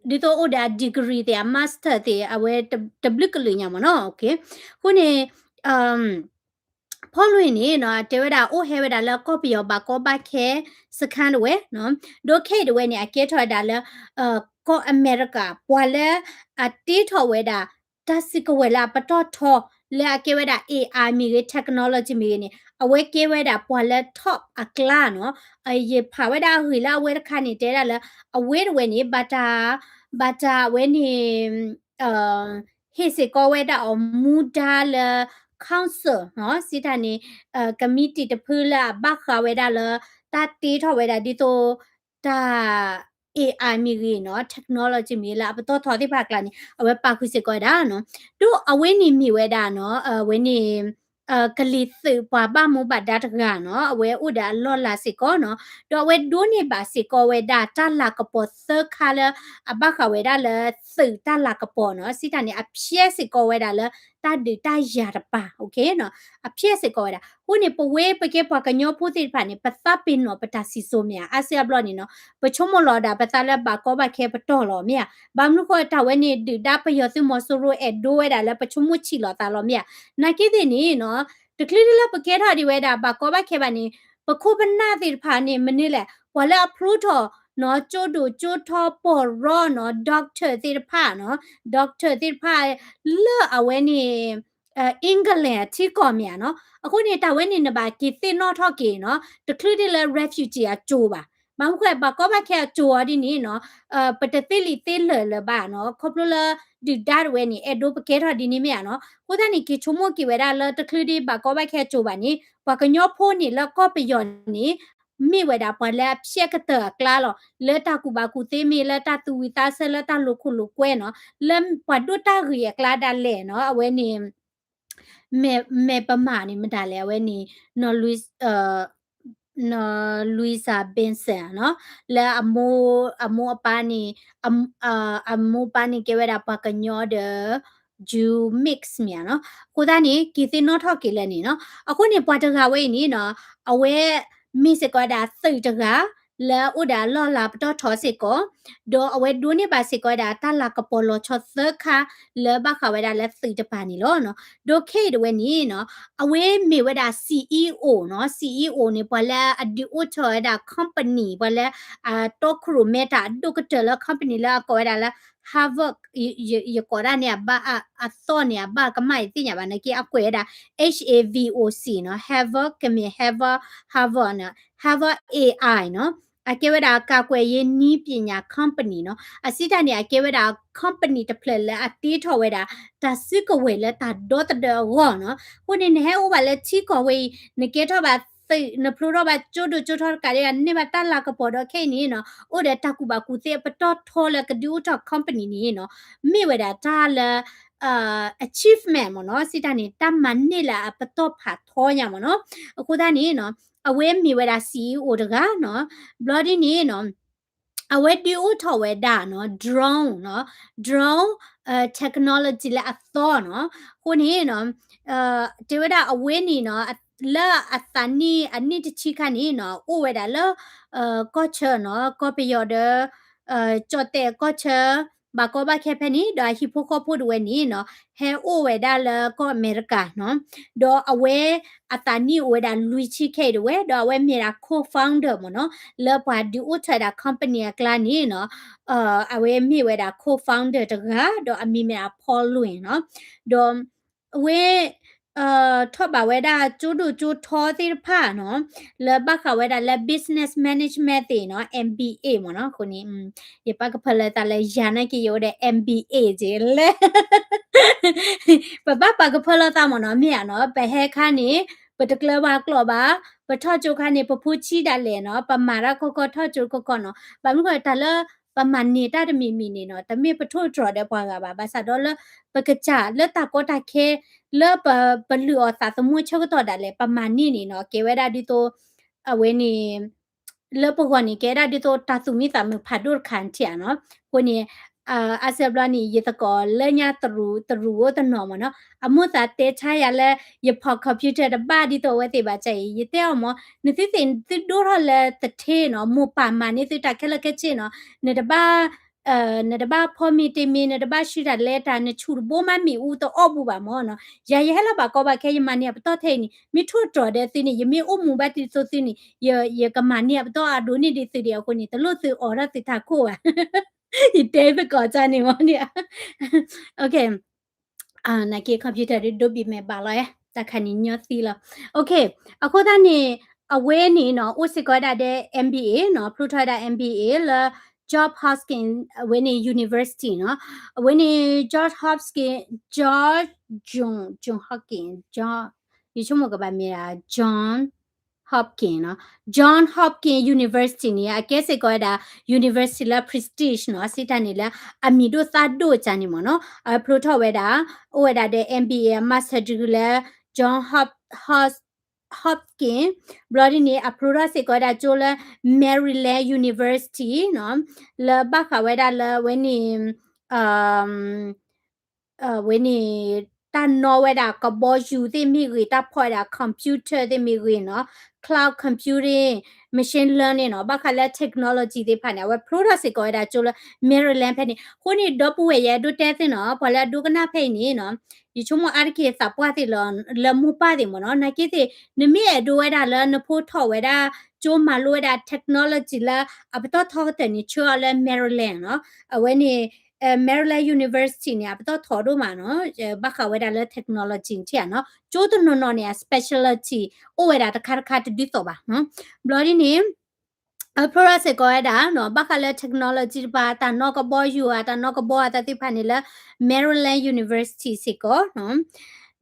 ဒ်သိးအိၣ်ဒီးအ degree သ့ၣ် အ master သ့ၣ် အဝဲတဘျုးကလုာ်ညါမ့ၢ်နီၤ. အဃိန့ၣ် ဖီလွံၢ်န့ၣ်နီၤ အတဲဝဲဒၣ်အိၣ်ဟဲဝဲဒၣ်လၢကီၢ်ပယီၤဘၣ်ကီဘၣ်ခဲစခန်းတဝဲနီၤ, ဒီးခဲအံၤတဝဲန့ၣ် အကဲထီၣ်ဝဲဒၣ်လၢ ကီၢ်အမဲရကၤ ပှၤလၢအတ့ထီၣ်ဝဲဒၣ် တၢ်စုကဝဲၤလၢအပတီၢ်ထီ လၢအကဲဝဲဒၣ် AI မ့ၢ်ဂ့ၤ technology မ့ၢ်ဂ့ၤန့ၣ် အဝဲကဲဝဲဒၣ်ပှၤလၢ top အကျါနီၤ. ယဖးဝဲဒၣ်အဂ့ၢ်လၢအဝဲတခါန့ၣ် တဲဒၣ်လၢ အဝဲတဝဲန့ၣ် ဘၣ်တၢ် ဘၣ်တၢ်အဝဲန့ၣ် ဟ့ၣ်စ့ၢ်ကီးဝဲဒၣ်အီၤမူဒါလၢ council နီၤ, စံးတၢ်န့ၣ် committee တဖုလၢအဘၣ်ဃးဝဲဒၣ်လၢ တၢ်တ့ထီၣ်ဝဲဒၣ်ဒ်သိး တၢ် AI မ့ၢ်ဂ့ၤနီၤ, technology မ့ၢ်ဂ့ၤလၢအပတီၢ်ထီသ့ၣ်တဖၣ်အကျါန့ၣ် အဝဲပာ်ဃုာ်စ့ၢ်ကီးဝဲဒၣ်နီၤ. ဒီးအဝဲန့ၣ်မ့ၢ်ဝဲဒၣ်နီၤ အဝဲန့ၣ် ကလံၤသုးပှၤဘၣ်မူဘၣ်ဒါတဂၤနီၤ, အဝဲအိၣ်ဒီးအလီၢ်လၤစ့ၢ်ကီးနီၤ, ဒီးအဝဲဒိးန့ၢ်ဘၣ်စ့ၢ်ကီးဝဲဒၣ်တၢ်လၤကပီၤသၢခါလၢ အဘၣ်ဃးဝဲဒၣ်လၢသုးတၢ်လၤကပီၤနီၤ, စံးတၢ်န့ၣ် အဖျဲးစ့ၢ်ကီးဝဲဒၣ်လၢ တၢ်ဒုးတၢ်ယၤတပၤ အဖျဲးစ့ၢ်ကီးဝဲဒၣ်. အဃိန့ၣ် ပဝဲပကဲပှၤကညီဖိသ့ၣ်တဖၣ်န့ၣ် ပသးပ့ၤနီၣ်ပတၢ်စံၣ်စိၤမ့ၢ်ဧါ, အါစုအါဘျီန့ၣ်နီၤ ပဆိကမိၣ်လီၤဒၣ်ပသးလၢဘၣ်ကီဘၣ်ခဲပတီၢ်လီၤမ့ၢ်ဧါ, ဘၣ်မနုၤဃိတၢ်ဝဲန့ၣ် ဒုၣ်ဒါပယီၤသုးမီၤစိရိၤအဲၣ်ဒိးဝဲဒၣ်လၢပဆိကမိၣ်ဆံးလိာ်သးလီၤမ့ၢ်ဧါ, နာ်က့သ့ၣ်န့ၣ်နီၤ တချုးဒ်လၢပကဲထီၣ်ဒံးဝဲဒၣ်ဘၣ်ကီဘၣ်ခဲဘၣ်န့ၣ် ပခိၣ်ပနၢ်သ့ၣ်တဖၣ်န့ၣ် မနုၤလဲၣ် ပှၤလၢအဖျိထီၣ်နီၤ ကၠိဒိၣ်ကၠိထီပီၢ်ရီနီၤ doctor သ့ၣ်တဖၣ်နီၤ doctor သ့ၣ်တဖၣ် လၢအဝဲန့ၣ် England အထံကီၢ်မ့ၢ်ဧါနီၤ, အဃိန့ၣ် တၢ်ဝဲန့ၣ်နဘၣ်က့ၤသ့ၣ်နီၣ်ထီၣ်က့ၤနီၤ တချုးဒ်လၢ refugee အကၠိၤဘၣ်, ဘၣ်မနုၤဃိဘၣ်ကီဘၣ်ခဲအကၠိၤအီၤဒ်န့ၣ်နီၤ ပတသ့လံာ်သ့လဲၢ်လၢၤဘၣ်နီၤ ခီဖျိလၢ ဒုၣ်ဒါတဝဲန့ၣ် အဲၣ်ဒိးပကဲထီၣ်ဒ်န့ၣ်မ့ၢ်ဧါနီၤ, အဃိသတးန့ၣ် က့ၤဆိကမိၣ်က့ၤဝဲဒၣ်လၢတချုးဒံးဘၣ်ကီဘၣ်ခဲအကၠိၤဘၣ်န့ၣ် ပှၤကညီဖိန့ၣ်လၢကီၢ်ပယီၤန့ၣ် မ့ၢ်ဝဲဒၣ်ပှၤလၢအဖျဲးကတၢၢ်အကျါလီၤ, လၢတၢ်ကူၣ်ဘၣ်ကူၣ်သ့မ့ၢ်လၢတၢ်သူၣ်ဝံၣ်သးဆၢလၢတၢ်လိာ်ခိၣ်လိာ်ကွဲနီၤ, လၢပှၤဒိၣ်တၢ်ဂ့ၢ်အကျါဒၣ်လဲာ်နီၤ အဝဲန့ၣ် မဲာ်ပမၢ်န့ၣ်မတၤလဲၣ် အဝဲန့ၣ် နီၢ် နီၢ် Louisa Benson နီၤ လၢအမိၢ် အမိၢ်အပၢ်န့ၣ် အမိၢ်အပၢ်န့ၣ်ကဲဝဲဒᣣ်ပှၤကညီဒီး Jew mix မ့ၢ်ဧါနီၤ, အဃိသတးန့ၣ် က့ၤသ့ၣ်နီၣ်ထီၣ်က့ၤလၢန့ၣ်နီၤ, အဃိန့ၣ် ပှၤတဂၤဝဲအံၤန့ၣ်နီၤ အဝဲမ့ၢ်စ့ၢ်ကီးဝဲဒၣ်သုးတဂၤ လၢအအိၣ်ဒီးအလီၢ်လၤပတီၢ်ထီစ့ၢ်ကီး ဒီးအဝဲဒိးန့ၢ်ဘၣ်စ့ၢ်ကီးဝဲဒၣ်တၢ်လၤကပီၤလီၤဆီသၢခါ လၢဘၣ်ဃးဝဲဒၣ်လၢသုးတပၤန့ၣ်လီၤ. ဒီးခဲအံၤတဝဲန့ၣ်နီၤ အဝဲမ့ၢ်ဝဲဒၣ် CEO နီၤ, CEO န့ၣ် ပှၤလၢအဒုးအိၣ်ထီၣ်ဝဲဒၣ် company ပှၤလၢ အတီခိၣ်ရိၣ်မဲတၢ်အဒိၣ်ကတၢၢ်လၢ company လၢအကိးဝဲဒၣ်လၢ Havoc ယကိးဒၣ်န့ၣ် အဘၣ်အသီၣ်န့ၣ် အဘၣ်ကမၣ်ယသ့ၣ်ညါဘၣ်နာ်က့ အကွဲးဝဲဒၣ် H A V O C နီၤ, Havoc ကမ့ၢ် Havoc Havoc နီၤ, Havoc A I နီၤ, အကဲဝဲဒၣ် ကာကွယ်ရေးနည်းပညာ company နီၤ, အစံးတၢ်န့ၣ် အကဲဝဲဒၣ် company တဖျၢၣ်လၢအတ့ထီၣ်ဝဲဒၣ် တၢ်စုကဝဲၤလၢတၢ်ဒီသဒၢအဂီၢ်နီၤ. အဃိန့ၣ် နဟဲအိၣ်ဘၣ်လၢထံကီၢ်ဝဲအံၤ နကဲထီၣ်ဘၣ်သုး နဖျိထီၣ်ဘၣ်ကၠိဒိၣ်ကၠိထီတကးဒံးဘၣ် နန့ၢ်ဘၣ်တၢ်လၤကပီၤဒီးခဲအံၤန့ၣ်နီၤ အိၣ်ဒီးတၢ်ကူၣ်ဘၣ်ကူၣ်သ့အပတီၢ်ထီလၢကဒုးအိၣ်ထီၣ် company န့ၣ်နီၤ မ့ၢ်ဝဲဒၣ်တၢ်လၢ achievement မ့ၢ်နီၤ, စံးတၢ်န့ၣ် တၢ်မၤန့ၢ်လၢအပတီၢ်ဖးထီညါမ့ၢ်နီၤ. အဃိသတးန့ၣ်နီၤ အဝဲမ့ၢ်ဝဲဒၣ် CEO တဂၤနီၤ, ဘျီဒ်န့ၣ်နီၤ အဝဲဒုးအိၣ်ထီၣ်ဝဲဒၣ်နီၤ drone နီၤ, drone technology လၢအသီနီၤ. အဃိန့ၣ်နီၤ တဲဝဲဒၣ်အဝဲန့ၣ်နီၤ လၢအသးနံၣ်အနံၣ်တဆံခါန့ၣ်နီၤ အိၣ်ဝဲဒၣ်လၢ ကီၢ်ဆၢနီၤ ကီၢ်ပယီၤဒီး ကၠီၣ်တဲၣ်ကီၢ်ဆၢ ဘၣ်ကီဘၣ်ခဲဖဲန့ၣ် ဒီးအဟံၣ်ဖိဃီဖိတဝဲန့ၣ်နီၤ ဟဲအိၣ်ဝဲဒၣ်လၢကီၢ်အမဲရကၤနီၤ, ဒီးအဝဲအသးနံၣ်အိၣ်ဝဲဒၣ်လွံၢ်ဆံခဲအံၤတဝဲ ဒီးအဝဲမ့ၢ်ဒၣ် co-founder မ့ၢ်နီၤ လၢပှၤဒုးအိၣ်ထီၣ်ဝဲဒၣ် company အကျါန့ၣ်နီၤ, အဝဲမ့ၢ်ဝဲဒၣ် co-founder တဂၤ ဒီးအမံၤမ့ၢ်ဒၣ် Paul Lwin နီၤ, ဒီး အဝဲ ထီၣ်ဘၣ်ဝဲဒၣ်ကၠိဒိၣ်ကၠိထီသ့ၣ်တဖၣ်နီၤ, လၢဘၣ်ဃးဝဲဒၣ်လၢ business management သ့ၣ်နီၤ M B A မ့ၢ်နီၤ. အဃိန့ၣ် ယပာ်ကဖၢလၢသးလၢယၤနာ်က့ ယအိၣ်ဒီး M B A က့လဲၣ် ပဘၣ်ပာ်ကဖၢလၢသးမ့ၢ်နီၤ မ့ၢ်ဧါနီၤ. ပဟဲခါန့ၣ် ပတကျၢၤဘၣ်ကျိာ်ဘၣ်, ပထီၣ်ကၠိခါန့ၣ် ပဖိဆံးဒၣ်လဲာ်နီၤ, ပမၤတၢ်ခီခီထီၣ်ကၠိခီခီနီၤ. ဘၣ်မနုၤဃိတၢ်လၢ ပမၤန့ၢ်တၢ်တမံၤမံၤန့ၣ်နီၤ တမ့ၢ်ပထိၣ်တြီၤဒီးပှၤဂၤဘၣ်, ဘၣ်ဆၣ်ဒီးလၢ ပကစၢ်လၢတၢ်ကီတၢ်ခဲ လၢပ ပလုၢ်အီၣ်သးသမူဆၢကတီၢ်ဒၣ်လဲာ် ပမၤန့ၢ်န့ၣ်နီၤ ကဲဝဲဒၣ်ဒ်သိး အဝဲန့ၣ် လၢပဂီၢ်န့ၣ် ကဲဒၣ်ဒ်သိးတၢ်သူၣ်မံသးမုာ်ဖးဒိၣ်တခါထံၣ်ဧါနီၤ. အဃိန့ၣ် အါစၢၤဘျီန့ၣ် ယသကိးလၢညါတရူးတရူးအိၣ်တနီၤမ့ၢ်နီၤ, အမိၢ်သးတဲဆါယၤလၢ ယဖီၣ် computer တဘၣ်ဒ်သိးအဝဲသ့ၣ်ဘၣ်ဆၣ်အံၤ ယတဲအီၤမ့ၢ် နသုသ့ၣ်သုဒိၣ်ထီၣ်လၢသထ့နီၤ မိၢ်ပၢ်မၤန့ၢ်သုတၢ်ခဲလၢာ်ခဲဆ့နီၤ, နတဘၣ် နတဘၣ်ဖီမ့ၤတ့မ့ၤ နတဘၣ်ဆှံတၢ်လဲၤတၢ် နဆူၣ်တဘိမးမ့ၣ်အူတအီၣ်ဘူးဘၣ်မ့ၢ်နီၤ, ယၤယဟဲလၢဘၣ်ကီဘၣ်ခဲ ယမၤန့ၢ်အပတီၢ်ထဲအံၤန့ၣ် မ့ၢ်ထိၣ်တြီၤဒီးသုန့ၣ် ယမ့ၢ်အိၣ်မူဘၣ်ဒ်သိးသုန့ၣ် ယကမၤန့ၢ်အပတီၢ်အဒိၣ်န့ၢ်ဒံးသုဒံးအဃိန့ၣ် တလိၣ်သုအီၣ်ထီၣ်သုတၢ်ခိၣ်ဘၣ် ယတဲသကိးတၢ်န့ၣ်မ့ၢ်န့ၣ် နာ်က့ computer ဒ်ဒိဘံးမဲာ်ဘၣ်လီၤဧါ တၢ်ခါန့ၣ်ညီသံလီၤ. အဃိသတးန့ၣ် အဝဲန့ၣ်နီၤ အိၣ်စ့ၢ်ကီးဝဲဒၣ်ဒီး M B A နီၤ ဖျိထီၣ်ဝဲဒၣ် M B A လၢ Johns Hopkins အဝဲန့ၣ် university နီၤ, အဝဲန့ၣ် Johns Hopkins John John Hopkins John ယဆိကမိၣ်ကဘၣ်မ့ၢ်ဒၣ် John Hopkins နီၤ, John Hopkins University န့ၣ် အကဲစ့ၢ်ကီးဝဲဒၣ် university လၢ prestige နီၤ စံးတၢ်န့ၣ်လၢ အမံၤဒိၣ်သၣ်ဒိၣ်ကန့ၣ်မ့ၢ်နီၤ, အဖျိထီၣ်ဝဲဒၣ် အိၣ်ဝဲဒၣ်ဒီး M B A master degree လၢ John Hop Hopkins ဘျီဒ်န့ၣ် အဖျိထီၣ်စ့ၢ်ကီးဝဲဒၣ်ကၠိလၢ Maryland University နီၤ, လၢဘၣ်ဃးဝဲဒၣ်လၢဝဲန့ၣ် ဝဲန့ၣ် တၢ်နီၣ်ဝဲဒၣ်ကဘီယူၤသ့ၣ်မ့ၢ်ဂ့ၤ တၢ်ဖီၣ်ဝဲဒၣ် computer သ့ၣ်မ့ၢ်ဂ့ၤနီၤ, cloud computing, machine learning နီၤ, ဘၣ်ဃးလၢ technology သ့ၣ်တဖၣ်န့ၣ် အဝဲဖျိထီၣ်စ့ၢ်ကီးဝဲဒၣ်ကၠိလၢ Maryland ဖဲန့ၣ် အဃိန့ၣ် ဒီပုၢ်ဝဲၢ်ယအဲၣ်ဒိးတဲသ့ၣ်နီၤ ပှၤလၢအဒိကနၣ်ဖဲအံၤန့ၣ်နီၤ, ယဆိကမိၣ်အါတက့ၢ်သးပှၢ်သ့ၣ်လီၤ လၢမိၢ်ပၢ်သ့ၣ်မ့ၢ်နီၤ, နာ်က့သ့ၣ် နမ့ၢ်အဲၣ်ဒိးဝဲဒၣ်လၢနဖိထီၣ်ဝဲဒၣ် ကၠိမၤလိဝဲဒၣ် technology လၢအပတီၢ်ထီကတၢၢ်န့ၣ် ဆှၢအီၤလၢ Maryland နီၤ, အဝဲန့ၣ် Maryland University န့ၣ် အပတီၢ်ထီဒိၣ်မးနီၤ, ဘၣ်ဃးဝဲဒၣ်လၢ technology ထံၣ်ဧါနီၤ, ကၠိတနီၤနီၤန့ၣ် အ specialty အိၣ်ဝဲဒၣ်တခါတခါတဒ်သိးဘၣ်နီၤ, ဘျီဒ်န့ၣ် အဖျိထီၣ်စ့ၢ်ကီးဝဲဒၣ်နီၤ ဘၣ်ဃးလၢ technology တပၤ တၢ်နီၣ်ကဘီယူၤဧါ တၢ်နီၣ်ကဘီအသးသ့ၣ်တဖၣ်န့ၣ်လၢ Maryland University စ့ၢ်ကီးနီၤ,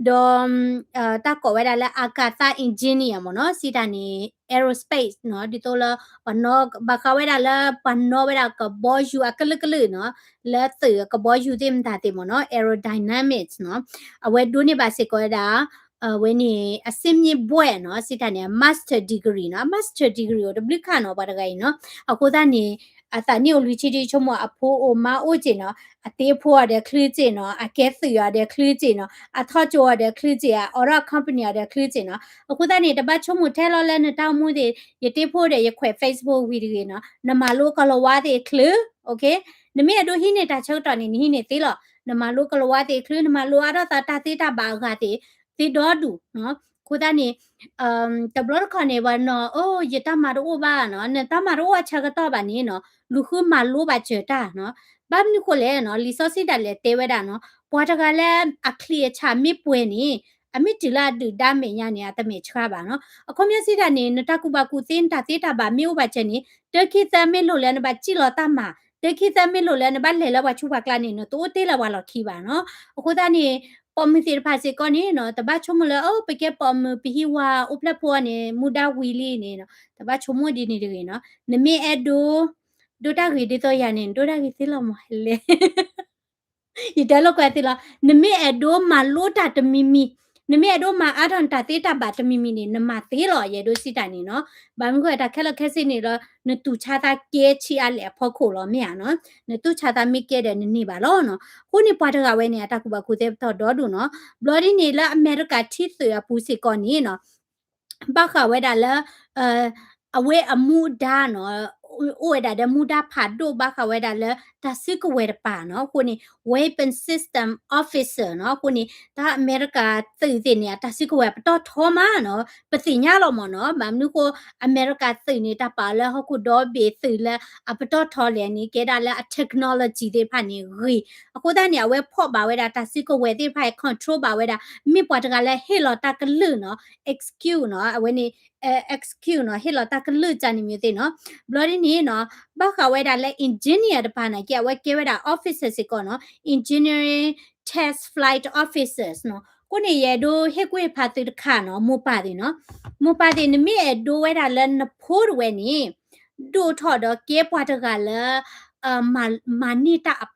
ဒီး တၢ်ကိးဝဲဒၣ်လၢ အာကာသ engineer မ့ၢ်နီၤ, စံးတၢ်န့ၣ် aerospace နီၤ, ဒ်သိးလၢ ပှၤနီၣ် ဘၣ်ဃးဝဲဒၣ်လၢ ပှၤနီၣ်ဝဲဒၣ်ကဘီယူၤအကလုာ်ကလုာ်နီၤ, လၢသုးကဘီယူၤသ့ၣ်မတၤသ့ၣ်မ့ၢ်နီၤ, aerodynamics နီၤ, အဝဲဒိးန့ၢ်ဘၣ်စ့ၢ်ကီးဝဲဒၣ် ဝဲန့ၣ် အဆင့်မြင့်ဘွဲ့နီၤ, စံးတၢ်န့ၣ် အ master degree နီၤ, master degree အိၣ်တဘျုးခါနီၤ ပှၤတဂၤအံၤနီၤ, အဃိသတးန့ၣ် အသးနံၣ်အိၣ်လွံၢ်ဆံဒ်ဆိကမိၣ် အဖိအိၣ်မါအိၣ်က့နီၤ, အတ့ဖိအီၤဒီးချုးက့နီၤ, အကဲသုးအီၤဒီးချုးက့နီၤ, အထီၣ်ကၠိအီၤဒီးချုးက့, အအိးထီၣ် company အီၤဒီးချုးက့နီၤ, အဃိသတးန့ၣ် တဘၣ်ဆိကမိၣ်ထဲလီၤလၢနတၢ်အိၣ်မူသ့ၣ်, ယတ့ဖိဒီးယခွဲး Facebook ဝံၤတဂ့ၤနီၤ, နမၤလိကလီၤဝါသ့ၣ်ချုး, နမ့ၢ်အဲၣ်ဒိးဟံးန့ၢ်တၢ်ဆၢကတီၢ်န့ၣ် နဟံးန့ၢ်သ့လီၤ, နမၤလိကလီၤဝါသ့ၣ်ချုး, နမၤလိအါထီၣ်သးတၢ်သ့တၢ်ဘၣ်အဂၤသ့ၣ်, သ့ဒီဒူၣ်နီၤ, အဃိသတးန့ၣ် တဘျီတခီၣ်န့ၣ် ပှၤနီၤ အိၣ် ယတၢ်မၤတအိၣ်ဘၣ်နီၤ, နတၢ်မၤတအိၣ်အဆၢကတီၢ်ဘၣ်န့ၣ်နီၤ, လူၤဃုမၤလိဘၣ်စၢၤတၢ်နီၤ, ဘၣ်မနုၤဃိလဲၣ်နီၤ, လံာ်စီဆှံဒၣ်လဲာ်တဲဝဲဒၣ်နီၤ, ပှၤတဂၤလၢအချံအဆၣ်မ့ၢ်ပှဲၤန့ၣ်, အမ့ၢ်တုၤလၢအဒုၣ်ဒါမဲာ်ညါန့ၣ် အတမဲာ်ဆှးဘၣ်နီၤ, အခီပညီစံးတၢ်န့ၣ် နတၢ်ကူၣ်ဘၣ်ကူၣ်သ့ နတၢ်သ့တၢ်ဘၣ်မ့ၢ်အိၣ်ဘၣ်စၢၤန့ၣ် တၢ်ခံသၢမ့ၢ်လိၣ်လၢနဘၣ်စံၣ်လီၤတၢ်မၤ, တၢ်ခံသၢမ့ၢ်လိၣ်လၢနဘၣ်လဲၤလၢပှၤဆူးပှၤကျါန့ၣ် နတအိၣ်တ့ၢ်လၢပှၤလီၢ်ခံဘၣ်နီၤ, အဃိသတးန့ၣ် ပိာ်မုၣ်သ့ၣ်တဖၣ်စ့ၢ်ကီးန့ၣ်နီၤ, တဘၣ်ဆိကမိၣ်လၢ အိၣ် ပကဲပိာ်မုၣ် ပဟံးဝၤအိၣ်ဖျဲၣ်ဖိအီၤန့ၣ် မူဒါဝံၤလံန့ၣ်နီၤ, တဘၣ်ဆိကမိၣ်ဒ်န့ၣ်တဂ့ၤနီၤ, နမ့ၢ်အဲၣ်ဒိး ဒိတၢ်ဂ့ၤဒ်သိးယၤန့ၣ် နဒိတၢ်ဂ့ၤသ့လီၤမးလဲၣ် ယတဲလိာ်ကွဲသ့လီၤ, နမ့ၢ်အဲၣ်ဒိးမၤလိတၢ်တမံၤမံၤ, နမ့ၢ်အဲၣ်ဒိးမၤအါထီၣ်နတၢ်သ့တၢ်ဘၣ်တမံၤမံၤန့ၣ် နမၤသ့လီၤ ယအဲၣ်ဒိးစံးတၢ်န့ၣ်နီၤ, ဘၣ်မနုၤဃိတၢ်ခဲလၢာ်ခဲဆ့န့ၣ်လီၤ, နတူၢ်ဆါသးကဲဆံးအါလဲၣ်အဖီခိၣ်လီၤ မ့ၢ်ဧါနီၤ, နတူၢ်ဆါသးမ့ၢ်ကဲဒီးနန့ၢ်ဘၣ်လီၤနီၤ, အဃိန့ၣ်ပှၤတဂၤဝဲန့ၣ် အတၢ်ကူၣ်ဘၣ်ကူၣ်သ့ပတီၢ်ဒီဒူၣ်နီၤ, ဘျီဒ်န့ၣ်လၢအမဲရကၤထံသုးအပူၤစ့ၢ်ကီးန့ၣ်နီၤ ဘၣ်ဃးဝဲဒၣ်လၢ အဝဲအမူဒါနီၤ, အိၣ်ဝဲဒၣ်ဒီးမူဒါဖးဒိၣ် ဘၣ်ဃးဝဲဒၣ်လၢတၢ်စုကဝဲၤတပၤနီၤ, အဃိန့ၣ် weapon system officer နီၤ, အဃိန့ၣ် တၢ်အမဲရကၤသုးသ့ၣ်န့ၣ် အတၢ်စုကဝဲၤပတီၢ်ထီမးနီၤ, ပသ့ၣ်ညါလီၤမးနီၤ, ဘၣ်မနုၤဃိ အမဲရကၤသုးန့ၣ် တၢ်ပာ်လၢဟီၣ်ခိၣ်ဒီဘ့ၣ်သုးလၢအပတီၢ်ထီလဲၣ်န့ၣ် ကဲဒၣ်လၢအ technology သ့ၣ်တဖၣ်န့ၣ်ဂ့ၤ, အဃိသတးန့ၣ် အဝဲဖီၣ်ဘၣ်ဝဲဒၣ်တၢ်စုကဝဲၤသ့ၣ်တဖၣ် control ဘၣ်ဝဲဒၣ် မ့ၢ်ပှၤတဂၤလၢဟ့ၣ်လီၤတၢ်ကလုၢ်နီၤ, execute နီၤ, အဝဲန့ၣ် execute နီၤ, ဟ့ၣ်လီၤတၢ်ကလုၢ်ကန့ၣ်မ့ၢ်သ့ၣ်နီၤ, ဘျီဒ်န့ၣ်နီၤ, ဘၣ်ဃးဝဲဒၣ်လၢ engineer တပၤနာ်က့ အဝဲကဲဝဲဒၣ် officer စ့ၢ်ကီးနီၤ, engineering test flight officers နီၤ, အဃိန့ၣ် ယအဲၣ်ဒိးဟ့ၣ်ကူၣ်ဟ့ၣ်ဖးသုတခါနီၤ, မိၢ်ပၢ်သ့ၣ်နီၤ, မိၢ်ပၢ်သ့ၣ် နမ့ၢ်အဲၣ်ဒိးဝဲဒၣ်လၢနဖိတဝဲန့ၣ် ဒိၣ်ထီၣ်ဒီးကဲပှၤတဂၤလၢ မၤန့ၢ်တၢ်အပ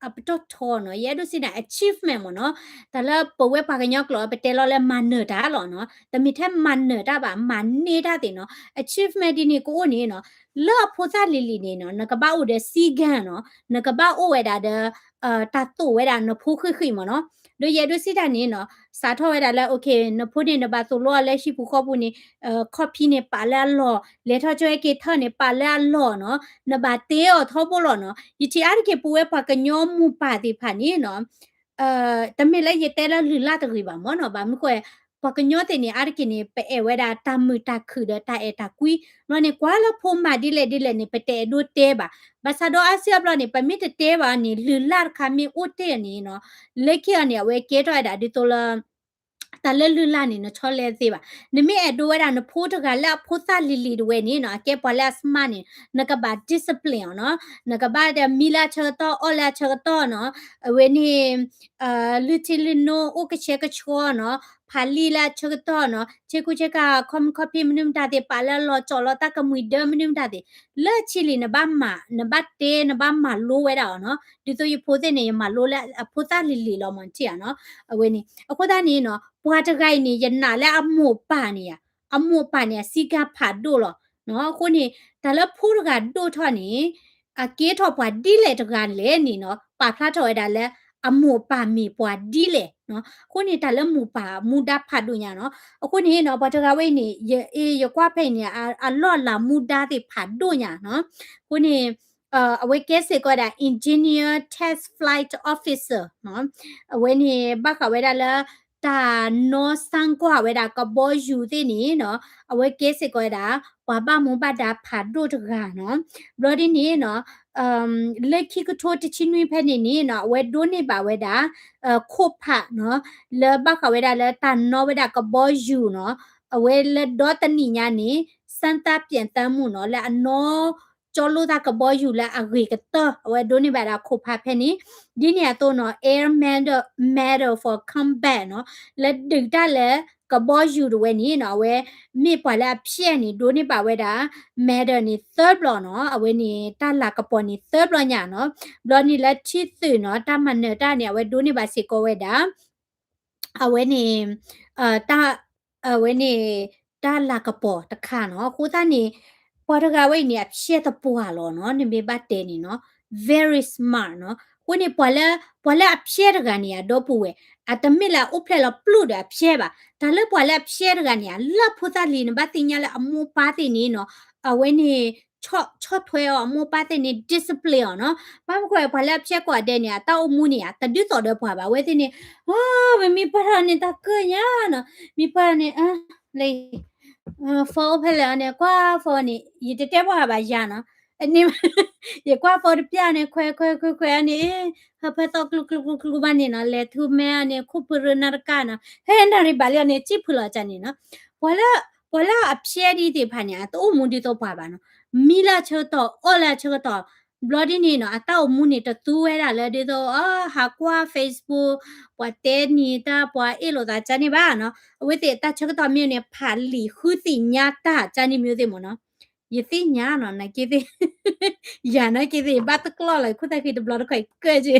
အပတီၢ်ထီနီၤ, ယအဲၣ်ဒိးစံးဒၣ် achievement မ့ၢ်နီၤ, တၢ်လၢပဝဲပှၤကညီကျိာ် ပတဲလီၤလၢမၤနၢၤတၢ်လီၤနီၤ, တမ့ၢ်ထဲမၤနၢၤတၢ်ဘၣ်, မၤန့ၢ်တၢ်သ့ၣ်နီၤ, achievement ဒ်န့ၣ်ကအိၣ်န့ၣ်နီၤ, လၢအဖိသၣ်လံၤလံၤန့ၣ်နီၤ နကဘၣ်အိၣ်ဒီးစံကၢ်နီၤ, နကဘၣ်အိၣ်ဝဲဒၣ်ဒီး တၢ်သိၣ်ဝဲဒၣ်နဖိဃံးဃံးမ့ၢ်နီၤ, ဒီးယအဲၣ်ဒိးစံးတၢ်န့ၣ်နီၤ, စးထီၣ်ဝဲဒၣ်လၢ okay နဖိန့ၣ် နဘၣ်သိၣ်လိအီၤလၢဟံၣ်ပူၤဃီပူၤန့ၣ် ခီၣ်ဖံးန့ၣ်ပာ်လၢအလီၢ်, လဲၤထီၣ်ကၠီဟဲက့ၤထၢၣ်န့ၣ် ပာ်လၢအလီၢ်နီၤ, နဘၣ်တ့အီၤထီဘိလီၤနီၤ, ယထံၣ်အါတက့ၢ် ပဝဲပှၤကညီမိၢ်ပၢ်သ့ၣ်တဖၣ်န့ၣ်နီၤ, တမ့ၢ်လၢယတဲလၢလုၢ်လၢ်တဂ့ၤဘၣ်မ့ၢ်နီၤ, ဘၣ်မနုၤဃိ ပှၤကညီသ့ၣ်န့ၣ် အါတက့ၢ်န့ၣ် ပအဲၣ်ဝဲဒၣ်တၢ်မုာ်တၢ်ခုၣ်ဒီးတၢ်အဲၣ်တၢ်ကွံ, ဘျီန့ၣ် ကွၢ်လၢဖိမၤဒ်လဲၣ်ဒ်လဲၣ်န့ၣ် ပတအဲၣ်ဒိးတဲဘၣ်, ဘၣ်ဆၣ်ဒီးအါစုအါဘျီန့ၣ် ပမ့ၢ်တတဲဘၣ်န့ၣ် လုၢ်လၢ်တခါမ့ၢ်အိၣ်တ့ၢ်န့ၣ်နီၤ, လၢခံအီၤန့ၣ် အဝဲကဲထီၣ်ဝဲဒၣ်ဒ်သိးလၢ တၢ်လၢလုၢ်လၢ်န့ၣ် နဆီလဲသ့ဘၣ်. နမ့ၢ်အဲၣ်ဒိးဝဲဒၣ်နဖိတဂၤလၢအဖိသၣ်လံၤလံၤတဝဲန့ၣ်နီၤ, အကဲပှၤလၢအ smart န့ၣ် နကဘၣ် discipline အီၤနီၤ, နကဘၣ်ဒီးမံလၢအဆၢကတီၢ် အီၣ်လၢအဆၢကတီၢ်နီၤ, အဝဲန့ၣ် လုၢ်ထံလုၢ်နိ အိၣ်ကဆှဲကဆှီနီၤ, ဖးလံာ်လၢအဆၢကတီၢ်နီၤ, ဆ့ကူဆ့ကၤ ခီမုၢ်ခီၣ်ဖံးမနုၤမတၤသ့ၣ် ပာ်လၢအလီၢ် ကၠီၣ်လီၤတၢ်ကမှံၤဒၢမနုၤမတၤသ့ၣ်, လၢအချံလံၤ နဘၣ်မၤ နဘၣ်တဲ နဘၣ်မၤလိဝဲဒၣ်အီၤနီၤ, ဒ်သိးယဖိသ့ၣ်န့ၣ် ယမၤလိလၢအဖိသၣ်လံၤလံၤလီၤမ့ၢ်ထံၣ်ဧါနီၤ, အဝဲန့ၣ် အဃိသတးန့ၣ်နီၤ ပှၤတဂၤအံၤန့ၣ် ယနာ်လၢအမိၢ်ပၢ်န့ၣ်ဧါ, အမိၢ်ပၢ်န့ၣ် အစံးကါဖးဒိၣ်လီၤနီၤ, အဃိန့ၣ် တၢ်လၢဖိတဂၤဒိၣ်ထီၣ်န့ၣ် အကဲထီၣ်ပှၤဒ်လဲၣ်တဂၤလဲၣ်န့ၣ်နီၤ, ပာ်ဖျါထီၣ်ဝဲဒၣ်လၢ အမိၢ်ပၢ်မ့ၢ်ပှၤဒ်လဲၣ်နီၤ, အဃိန့ၣ် တၢ်လၢမိၢ်ပၢ်မူဒါဖးဒိၣ်ညါနီၤ, အဃိန့ၣ်နီၤ ပှၤတဂၤဝဲအံၤန့ၣ် ယ ယကွၢ်ဖဲအံၤန့ၣ် အလီၢ်အလၤမူဒါသ့ၣ်ဖးဒိၣ်ညါနီၤ, အဃိန့ၣ် အဝဲကဲစ့ၢ်ကီးဝဲဒၣ် engineer test flight officer နီၤ, အဝဲန့ၣ် ဘၣ်ဃးဝဲဒၣ်လၢ တၢ်နီၢ်စၣ်ကွၢ်ဝဲဒၣ်ကဘီယူၤသ့ၣ်န့ၣ်နီၤ, အဝဲကဲစ့ၢ်ကီးဝဲဒၣ် ပှၤဘၣ်မူဘၣ်ဒါဖးဒိၣ်တဂၤနီၤ, ဘျီဒ်န့ၣ်နီၤ လၢခံကထိတဆံနွံဖဲန့ၣ်န့ၣ်နီၤ အဝဲဒိးန့ၢ်ဘၣ်ဝဲဒၣ် ခိၣ်ဖးနီၤ, လၢဘၣ်ဃးဝဲဒၣ်လၢတၢ်နီၣ်ဝဲဒၣ်ကဘီယူၤနီၤ, အဝဲလၢဒီတနံၣ်ညါန့ၣ် စၢ်သၢပၠဲးသၢမူနီၤ လၢအနီၣ်ကၠီလိာ်သးကဘီယူၤလၢအဂ့ၤကတၢၢ် အဝဲဒိးန့ၢ်ဘၣ်ဒၣ်ခိၣ်ဖးဖဲန့ၣ်, ဒ်န့ၣ်အသိးနီၤ Air Medal, Medal for Combat နီၤ, လၢဒုးတၢ်လၢကဘီယူၤတဝဲန့ၣ်နီၤ အဝဲမ့ၢ်ပှၤလၢအဖျဲၣ်န့ၣ် ဒိးန့ၢ်ဘၣ်ဝဲဒၣ် medal န့ၣ်သၢဘျီနီၤ, အဝဲန့ၣ်တၢ်လၤကပီၤန့ၣ်သၢဘျီညါနီၤ, ဘျီန့ၣ်လၢထံသုးနီၤ တၢ်မၤနၢၤတၢ်န့ၣ် အဝဲဒိးန့ၢ်ဘၣ်စ့ၢ်ကီးဝဲဒၣ် အဝဲန့ၣ် တၢ် အဝဲန့ၣ် တၢ်လၤကပီၤတခါနီၤ, အဃိသတးန့ၣ် ပှၤတဂၤဝဲအံၤန့ၣ် အဖျဲၣ်သပှၢ်လီၤနီၤ, နမ့ၢ်ဘၣ်တဲန့ၣ်နီၤ very smart နီၤ, အဃိန့ၣ် ပှၤလၢ ပှၤလၢအဖျဲၣ်တဂၤန့ၣ် အဒီပုၢ်ဝဲၢ် အတမ့ၢ်လၢအအိၣ်ဖျဲၣ်လီၤပျိၢ်ဒီးအဖျဲၣ်ဘၣ်, တၢ်လၢပှၤလၢအဖျဲၣ်တဂၤန့ၣ် လၢအဖိသၣ်လံၤ နဘၣ်သ့ၣ်ညါလၢအမိၢ်ပၢ်သ့ၣ်န့ၣ်နီၤ, အဝဲန့ၣ် ဆီၣ်ထွဲအီၤ အမိၢ်ပၢ်သ့ၣ်န့ၣ် discipline အီၤနီၤ, ဘၣ်မနုၤဃိ ပှၤလၢအဖျဲၣ်ကိးဂၤဒဲးန့ၣ် အတၢ်အိၣ်မူန့ၣ် တဒ်သိးဒီးပှၤဘၣ်, အဝဲသ့ၣ်န့ၣ် အ မ့မ့ၢ်ပၢၢ်ထီၣ်န့ၣ် တၢ်ကၢၣ်ညါနီၤ, မ့ၢ်ပၢၢ်ထီၣ်န့ၣ် လၢ phone ဖဲလဲၣ်န့ၣ် ကွၢ် phone န့ၣ် ယတတဲပှၤဘၣ်ယၤနီၤ, န့ၣ် ယကွၢ် phone တပျၢ်န့ၣ် ခွဲးခွဲးခွဲးခွဲးန့ၣ် ဟၢဖၢသီၣ်ကျူကျူကျူကျူဘၣ်န့ၣ်နီၤ, လဲၤထူမဲအီၤန့ၣ် ခိၣ်ဖုရၢနၢ်တကၢ်နီၤ, ဖဲနၣ်ရံၣ်ဘၣ်လံအီၤန့ၣ် စံၣ်ဖုလီၤကၢ်န့ၣ်နီၤ, ပှၤလၢ ပှၤလၢအဖျဲၣ်ဒ်သ့ၣ်တဖၣ်န့ၣ် အတအိၣ်မူဒ်သိးပှၤဘၣ်နီၤ, မံလၢအဆၢကတီၢ် အီၣ်လၢအဆၢကတီၢ်, ဘျီဒ်န့ၣ်နီၤ အတၢ်အိၣ်မူန့ၣ်တသူဝဲဒၣ်လၢဒ်သိး ဟးကွၢ် Facebook ပှၤတဲန့ၢ်တၢ် ပှၤအ့ၣ်လိာ်သးကၢ်န့ၣ်ဘၣ်နီၤ, အဝဲသ့ၣ်တၢ်ဆၢကတီၢ်မ့ၢ်န့ၣ် ဖးလံာ်ဃုသ့ၣ်ညါတၢ်ကၢ်န့ၣ်မ့ၢ်သ့ၣ်မ့ၢ်နီၤ, ယသ့ၣ်ညါနီၤ နက့သ့ၣ် ယၤနာ်က့သ့ၣ် ဘၣ်တကျီၢ်လီၤ ခိၣ်သၣ်ဃံတဘျီတခီၣ်အံၤကၢၣ်က့ၤ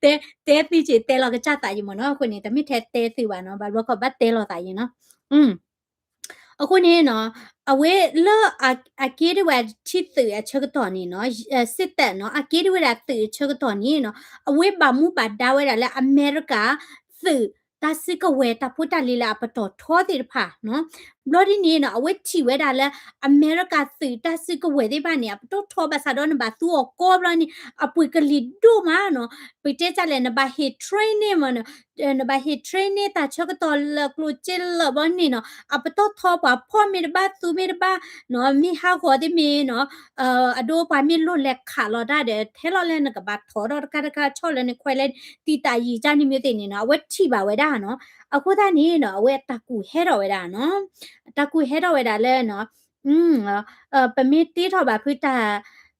တဲ တဲသ့က့ၤ တဲလီၤကစၢ်သးယံၤမ့ၢ်နီၤ, အဃိန့ၣ် တမ့ၢ်ထဲတဲသုးဘၣ်နီၤ, ဘၣ်ဘျီခီၣ်ဘၣ်တဲလီၤသးယံၤနီၤ, အဃိန့ၣ်နီၤ, အဝဲလၢ အက့ၤဒ်ဝဲဒၣ်ထံသုးအဆၢကတီၢ်န့ၣ်နီၤ, စ့တၢ်နီၤ အက့ၤဒ်ဝဲဒၣ်သုးအဆၢကတီၢ်န့ၣ်နီၤ, အဝဲဘၣ်မူဘၣ်ဒါဝဲဒၣ်လၢအမဲရကၤ သုး တၢ်စုကဝဲၤ တၢ်ဖိတၢ်လံၤလၢအပတီၢ်ထီသ့ၣ်တဖၣ်နီၤ, ဘျီဒ်န့ၣ်နီၤ အဝဲထံၣ်ဝဲဒၣ်လၢ အမဲရကၤသုးတၢ်စုကဝဲၤသ့ၣ်တဖၣ်န့ၣ် အပတီၢ်ထီဘၣ်ဆၣ်ဒီး နဘၣ်သူအီၤကီဘျီန့ၣ် အပှ့ၤကလံၤဒိၣ်မးနီၤ, ပတဲတၢ်လဲၣ် နဘၣ်ဟ့ၣ် training မ့ၢ်နီၤ, နဘၣ်ဟ့ၣ် training တၢ်ဆၢကတီၢ်လၢကျိၣ်စ့လၢာ်ဘျီန့ၣ်နီၤ, အပတီၢ်ထီပှၤဖီၣ်မ့ၢ်တဘၣ် သူမ့ၢ်တဘၣ်နီၤ, မ့ၢ်ဟးဂီၤသ့ၣ်မ့ၢ်နီၤ, အဒိပှၤမ့ၢ်လိၣ်လဲၤခးလီၤတၢ်ဒီး ထဲလီၤလၢနကဘၣ်ထီထီၣ်တခါတခါ ဆီၣ်လၢနခွဲးလၢတံာ်တာ်ယံာ်ကၢ်န့ၣ်မ့ၢ်သ့ၣ်န့ၣ်နီၤ, အဝဲထံၣ်ဘၣ်ဝဲဒၣ်နီၤ, အဃိသတးန့ၣ်နီၤ အဝဲတၢ်ကူၣ်ဟဲထီၣ်ဝဲဒၣ်နီၤ, တၢ်ကူၣ်ဟဲထီၣ်ဝဲဒၣ်လၢနီၤ ပမ့ၢ်တ့ထီၣ်ဘၣ်ဖုတၢ်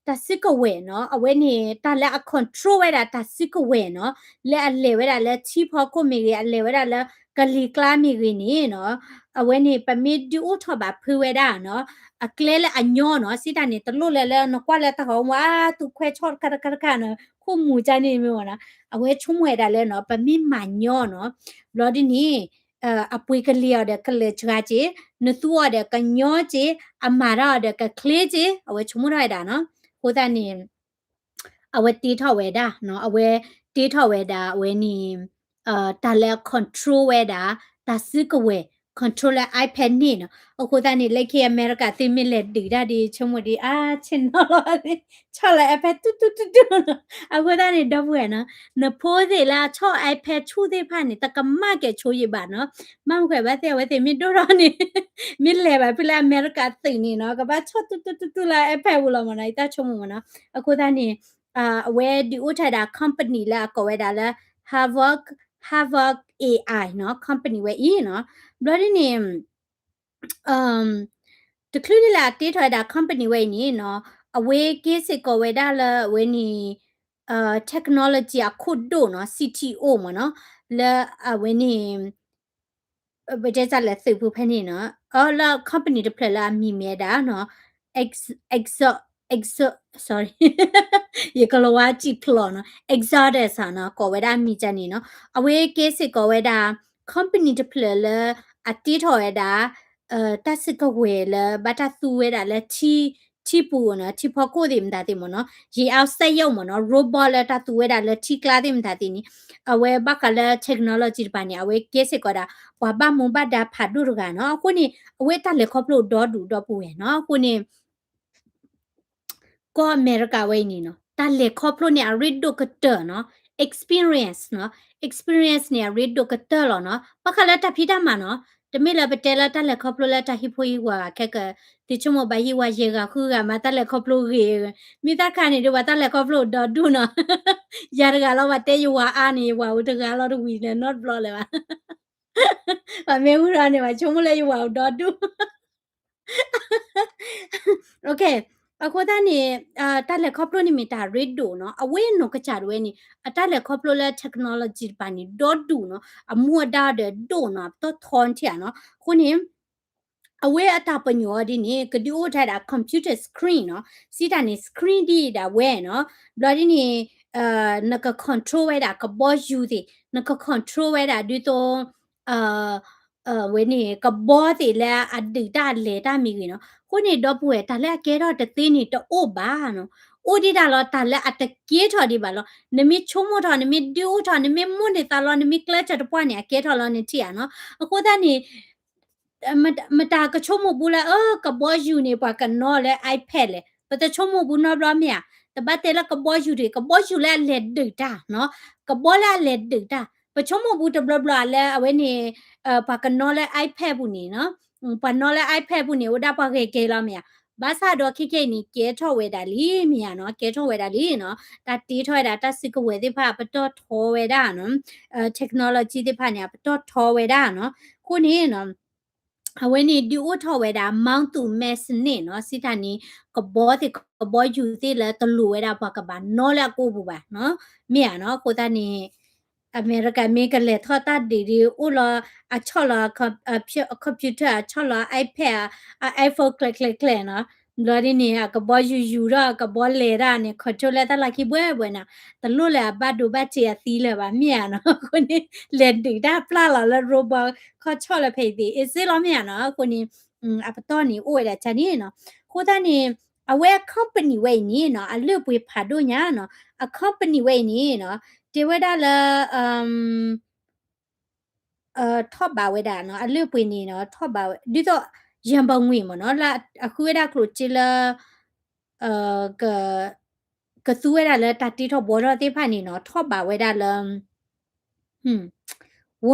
တၢ်စုကဝဲၤနီၤ, အဝဲန့ၣ် တၢ်လၢအ control ဝဲဒၣ်တၢ်စုကဝဲၤနီၤ, လၢအလဲၤဝဲဒၣ်လၢထံဖီခိၣ်မ့ၢ်ဂ့ၤ, အလဲၤဝဲဒၣ်လၢကလံၤကျါမ့ၢ်ဂ့ၤန့ၣ်နီၤ, အဝဲန့ၣ် ပမ့ၢ်ဒုးအိၣ်ထီၣ်ဘၣ်ဖုးဝဲဒၣ်နီၤ, အကျဲလၢအညီနီၤ, စံးတၢ်န့ၣ် တလိၣ်လၢၤလၢနကွၢ်လၢတၢ်ဂီၤမူ အါ သူခွဲးဆီၣ်တခါတခါတခါနီၤ, ခိၣ်မူၤကန့ၣ်မ့ၢ်ဝဲနီၤ, အဝဲဆိကမိၣ်ဝဲဒၣ်လၢနီၤ ပမ့ၢ်မၤညီနီၤ, ဘျီဒ်န့ၣ် အပှ့ၤကလံၤအီၤဒီးကလၢာ်စှၤက့, နသူအီၤဒီးကညီက့, အမၤတၢ်အီၤဒီးကချ့က့, အဝဲဆိကမိၣ်ထီၣ်ဝဲဒၣ်နီၤ, အဃိသတးန့ၣ် အဝဲတ့ထီၣ်ဝဲဒၣ်နီၤ, အဝဲတ့ထီၣ်ဝဲဒၣ် အဝဲန့ၣ် တၢ်လၢ control ဝဲဒၣ် တၢ်စုကဝဲၤ, control လၢ iPad န့ၣ်နီၤ, အဃိသတးန့ၣ် လၢခံအမဲရကၤသုးမ့ၢ်လဲၤဒုးတၢ်ဒ်ဆိကမိၣ်ဒ် အါ ဆ့ၣ်နီၤလီၤ ဆီၣ်လၢ iPad တူၢ်တူၢ်တူၢ်တူၢ်နီၤ, အဃိသတးန့ၣ် ဒီပုၢ်ဝဲၢ်နီၤ, နဖိသ့ၣ်လၢအဆီၣ် iPad ဆူၣ်သ့ၣ်တဖၣ်န့ၣ် တကမၣ်ကဲၤဆိယံာ်ဘၣ်နီၤ, ဘၣ်မနုၤဃိဘၣ်သ့ၣ် အဝဲသ့ၣ်မ့ၢ်ဒိၣ်ထီၣ်န့ၣ် မ့ၢ်လဲၤဘၣ်ဖဲလၢအမဲရကၤသုးန့ၣ်နီၤ, ကဘၣ်ဆီၣ်တူၢ်တူၢ်တူၢ်တူၢ်လၢ iPad ပူၤလီၤမ့ၢ်နီၤ, ယတၢ်ဆိကမိၣ်မ့ၢ်နီၤ, အဃိသတးန့ၣ် အဝဲဒုးအိၣ်ထီၣ်ဝဲဒၣ် company လၢအကိးဝဲဒၣ်လၢ Havok, Havok AI နီၤ, company ဝဲအံၤနီၤ, ဘျီဒ်န့ၣ် တချုးန့ၣ်လၢအတ့ထီၣ်ဝဲဒၣ် company ဝဲအံၤန့ၣ်နီၤ, အဝဲကဲစ့ၢ်ကီးဝဲဒၣ်လၢအဝဲန့ၣ် technology အခိၣ်ဒိၣ်နီၤ, CTO မ့ၢ်နီၤ, လၢအဝဲန့ၣ် ပတဲတၢ်လဲၤသုးဖိဖဲန့ၣ်နီၤ, အလၢ company တဖျၢၣ်လၢအမံၤမ့ၢ်ဝဲဒၣ်နီၤ, Ex, Exo, Exo, sorry, ယကလီၤဝါစံၣ်ဖျိးနီၤ, Exodus နီၤ, ကိးဝဲဒၣ်အမံၤကန့ၣ်နီၤ, အဝဲကဲစ့ၢ်ကီးဝဲဒၣ် company တဖျၢၣ်လၢ အတ့ထီၣ်ဝဲဒၣ် တၢ်စုကဝဲၤလၢဘၣ်တၢ်သူဝဲဒၣ်လၢထံ ထံပူၤနီၤ, ထံဖီခိၣ်သ့ၣ်မတၤသ့ၣ်မ့ၢ်နီၤ, ရေအားစက်ရုံ မ့ၢ်နီၤ, robot လၢတၢ်သူဝဲဒၣ်လၢထံကျါသ့ၣ်မတၤသ့ၣ်န့ၣ်, အဝဲဘၣ်ဃးလၢ technology တဖၣ်န့ၣ် အဝဲကဲစ့ၢ်ကီးဒၣ် ပှၤဘၣ်မူဘၣ်ဒါဖးဒိၣ်တဂၤနီၤ, အဃိန့ၣ် အဝဲတၢ်လဲၤခီဖျိဒီဒူၣ်ဒီပုၢ်ဝဲၢ်နီၤ, အဃိန့ၣ် ကီၢ်အမဲရကၤဝဲအံၤန့ၣ်နီၤ, တၢ်လဲၤခီဖျိန့ၣ် အရ့ဒိၣ်ကတၢၢ်နီၤ, experience နီၤ, experience န့ၣ် အရ့ဒိၣ်ကတၢၢ်လီၤနီၤ, ဘၣ်ဃးလၢတၢ်ဖံးတၢ်မၤနီၤ, တမ့ၢ်လၢပတဲလၢတၢ်လဲၤခီဖျိလၢတၢ်ဟံးဖိဟံးဝၤဂၤခဲကၢ, သုဆိကမိၣ်ဘၣ်ယဟံးဝၤယဲၢ်ဂၤဃုဂၤမး တၢ်လဲၤခီဖျိဂ့ၤ, မ့ၢ်တၢ်ခါန့ၣ်ဒီး ပှၤတၢ်လဲၤခီဖျိဒီဒူၣ်နီၤ, ယၤတဂၤလီၤ ပှၤတဲယဝၤအါန့ၣ် ယဝၤအိၣ်တဂၤလီၤတဝံၤလၢၤနီတဘျီလၢၤဘၣ်, ပှၤမ့ၢ်ဝံၤဒီးန့ၣ် ပှၤဆိကမိၣ်လၢယဝၤအိၣ်ဒီဒူၣ် အဃိသတးန့ၣ် တၢ်လဲၤခီဖျိန့ၣ်မ့ၢ်တၢ်ရ့ဒိၣ်နီၤ, အဝဲနီၢ်ကစၢ်ဒၣ်ဝဲန့ၣ် အတၢ်လဲၤခီဖျိလၢ technology တဖၣ်န့ၣ် ဒီဒူၣ်နီၤ, အမူအဒါဒီးဒိၣ်နီၤ, အပတီၢ်ထီထံၣ်ဧါနီၤ, အဃိန့ၣ် အဝဲအတၢ်ပညိၣ်အီၤဒ်န့ၣ် ကဒုးအိၣ်ထီၣ်ဝဲဒၣ် computer screen နီၤ, စံးတၢ်န့ၣ် screen ဒ်အံၤဒၣ်ဝဲနီၤ, ဘျီဒ်န့ၣ် နက control ဝဲဒၣ်ကဘီယူၤသ့ၣ်, နက control ဝဲဒၣ်ဒ်သိး ဝဲန့ၣ် ကဘီသ့ၣ်လၢအဒုးတၢ်အလဲၤတၢ်မ့ၢ်ဂ့ၤနီၤ, အဃိန့ၣ် ဒီပုၢ်ဝဲၢ် တၢ်လၢအကဲထီၣ်တသ့န့ၣ် တအိၣ်ဘၣ်နီၤ, အိၣ်ဒံးဒၣ်လီၤ တၢ်လၢအတကဲထီၣ်ဒံးဘၣ်လီၤ, နမ့ၢ်ဆိကမိၣ်ထီၣ် နမ့ၢ်ဒုးအိၣ်ထီၣ် နမ့ၢ်မိၣ်န့ၢ်သးလီၤ နမ့ၢ်ကျဲးစၢးတပှၢ်န့ၣ် အကဲထီၣ်လီၤ နထံၣ်ဧါနီၤ, အဃိသတးန့ၣ် မတၤကဆိကမိၣ်ဘူးလၢ အၢ ကဘီယူၤန့ၣ် ပှၤကနီလၢ iPad လဲၣ်, ပတဆိကမိၣ်ဘူးနီတဘျီမ့ၢ်ဧါ, တဘၣ်တဲလၢကဘီယူၤတဂ့ၤ, ကဘီယူၤလၢအလဲၤဒုးတၢ်နီၤ, ကဘီလၢအလဲၤဒုးတၢ်, ပဆိကမိၣ်ဘူးတဘျီဘျီလၢအဝဲန့ၣ် ပှၤကနီလၢ iPad ပူၤန့ၣ်နီၤ, ပှၤနီလၢ iPad ပူၤန့ၣ် အိၣ်ဒၣ်ပှၤဂဲၤကဲလီၤမ့ၢ်ဧါ, ဘၣ်ဆၣ်ဒီးခဲခဲအံၤန့ၣ် ကဲထီၣ်ဝဲဒၣ်လံမ့ၢ်ဧါနီၤ, ကဲထီၣ်ဝဲဒၣ်လံနီၤ, တၢ်တ့ထီၣ်ဝဲဒၣ် တၢ်စုကဝဲၤသ့ၣ်တဖၣ် အပတီၢ်ထီဝဲဒၣ်နီၤ, technology သ့ၣ်တဖၣ်န့ၣ် အပတီၢ်ထီဝဲဒၣ်နီၤ, အဃိန့ၣ် အဝဲန့ၣ်ဒုးအိၣ်ထီၣ်ဝဲဒၣ် Mountain Max န့ၣ်နီၤ, စံးတၢ်န့ၣ် ကဘီသ့ၣ် ကဘီယူၤသ့ၣ်လၢတလိၣ်ဝဲဒၣ်ပှၤကဘၣ်နီလၢအကိာ်ပူၤဘၣ်နီၤ, မ့ၢ်ဧါနီၤ, အဃိသတးန့ၣ် အမဲရကၤမ့ၢ်ကလဲၤထီၣ်တၢ်ဒုးဒ် အိၣ်လီၤ အဆီၣ်လီၤ computer အဆီၣ်လီၤ iPad အ iPhone ကျဲၤကျဲၤကျဲၤနီၤ, ဘျီဒ်န့ၣ် အကဘီယူၤယူၤထီၣ် အကဘီလဲၤတၢ်န့ၣ် control လၢတၢ်လီၢ်ခံဘှဲဘှဲနီၤ, တလိၣ်လၢအဘၣ်ဒိဘၣ်ထံးအသံလၢၤဘၣ် မ့ၢ်ဧါနီၤ, အဃိန့ၣ် လဲၤဒုးတၢ်ပျၢ်လီၤလၢ robot ခီၣ်ဆီၣ်လၢဖဲအံၤသ့ၣ် အ့စ့လီၤ မ့ၢ်ဧါနီၤ, အဃိန့ၣ် အပတီၢ်န့ၣ် အိၣ်ဝဲဒၣ်တၢ်န့ၣ်နီၤ, အဃိသတးန့ၣ် အဝဲအ company ဝဲအံၤန့ၣ်နီၤ အလုၢ်အပှ့ၤဖးဒိၣ်ညါနီၤ, အ company ဝဲအံၤန့ၣ်နီၤ တဲဝဲဒၣ်လၢ ထီၣ်ဘးဝဲဒၣ်နီၤ, အလုၢ်အပှ့ၤန့ၣ်နီၤ ထီၣ်ဘးဝဲ ဒ်သိး ရန်ပုံငွေ မ့ၢ်နီၤ, လၢအဃုဝဲဒၣ်ကျိၣ်စ့လၢ ကသူဝဲဒၣ်လၢတၢ်တ့ထီၣ်ဘှီထီၣ်သ့ၣ်တဖၣ်န့ၣ်နီၤ ထီၣ်ဘးဝဲဒၣ်လၢ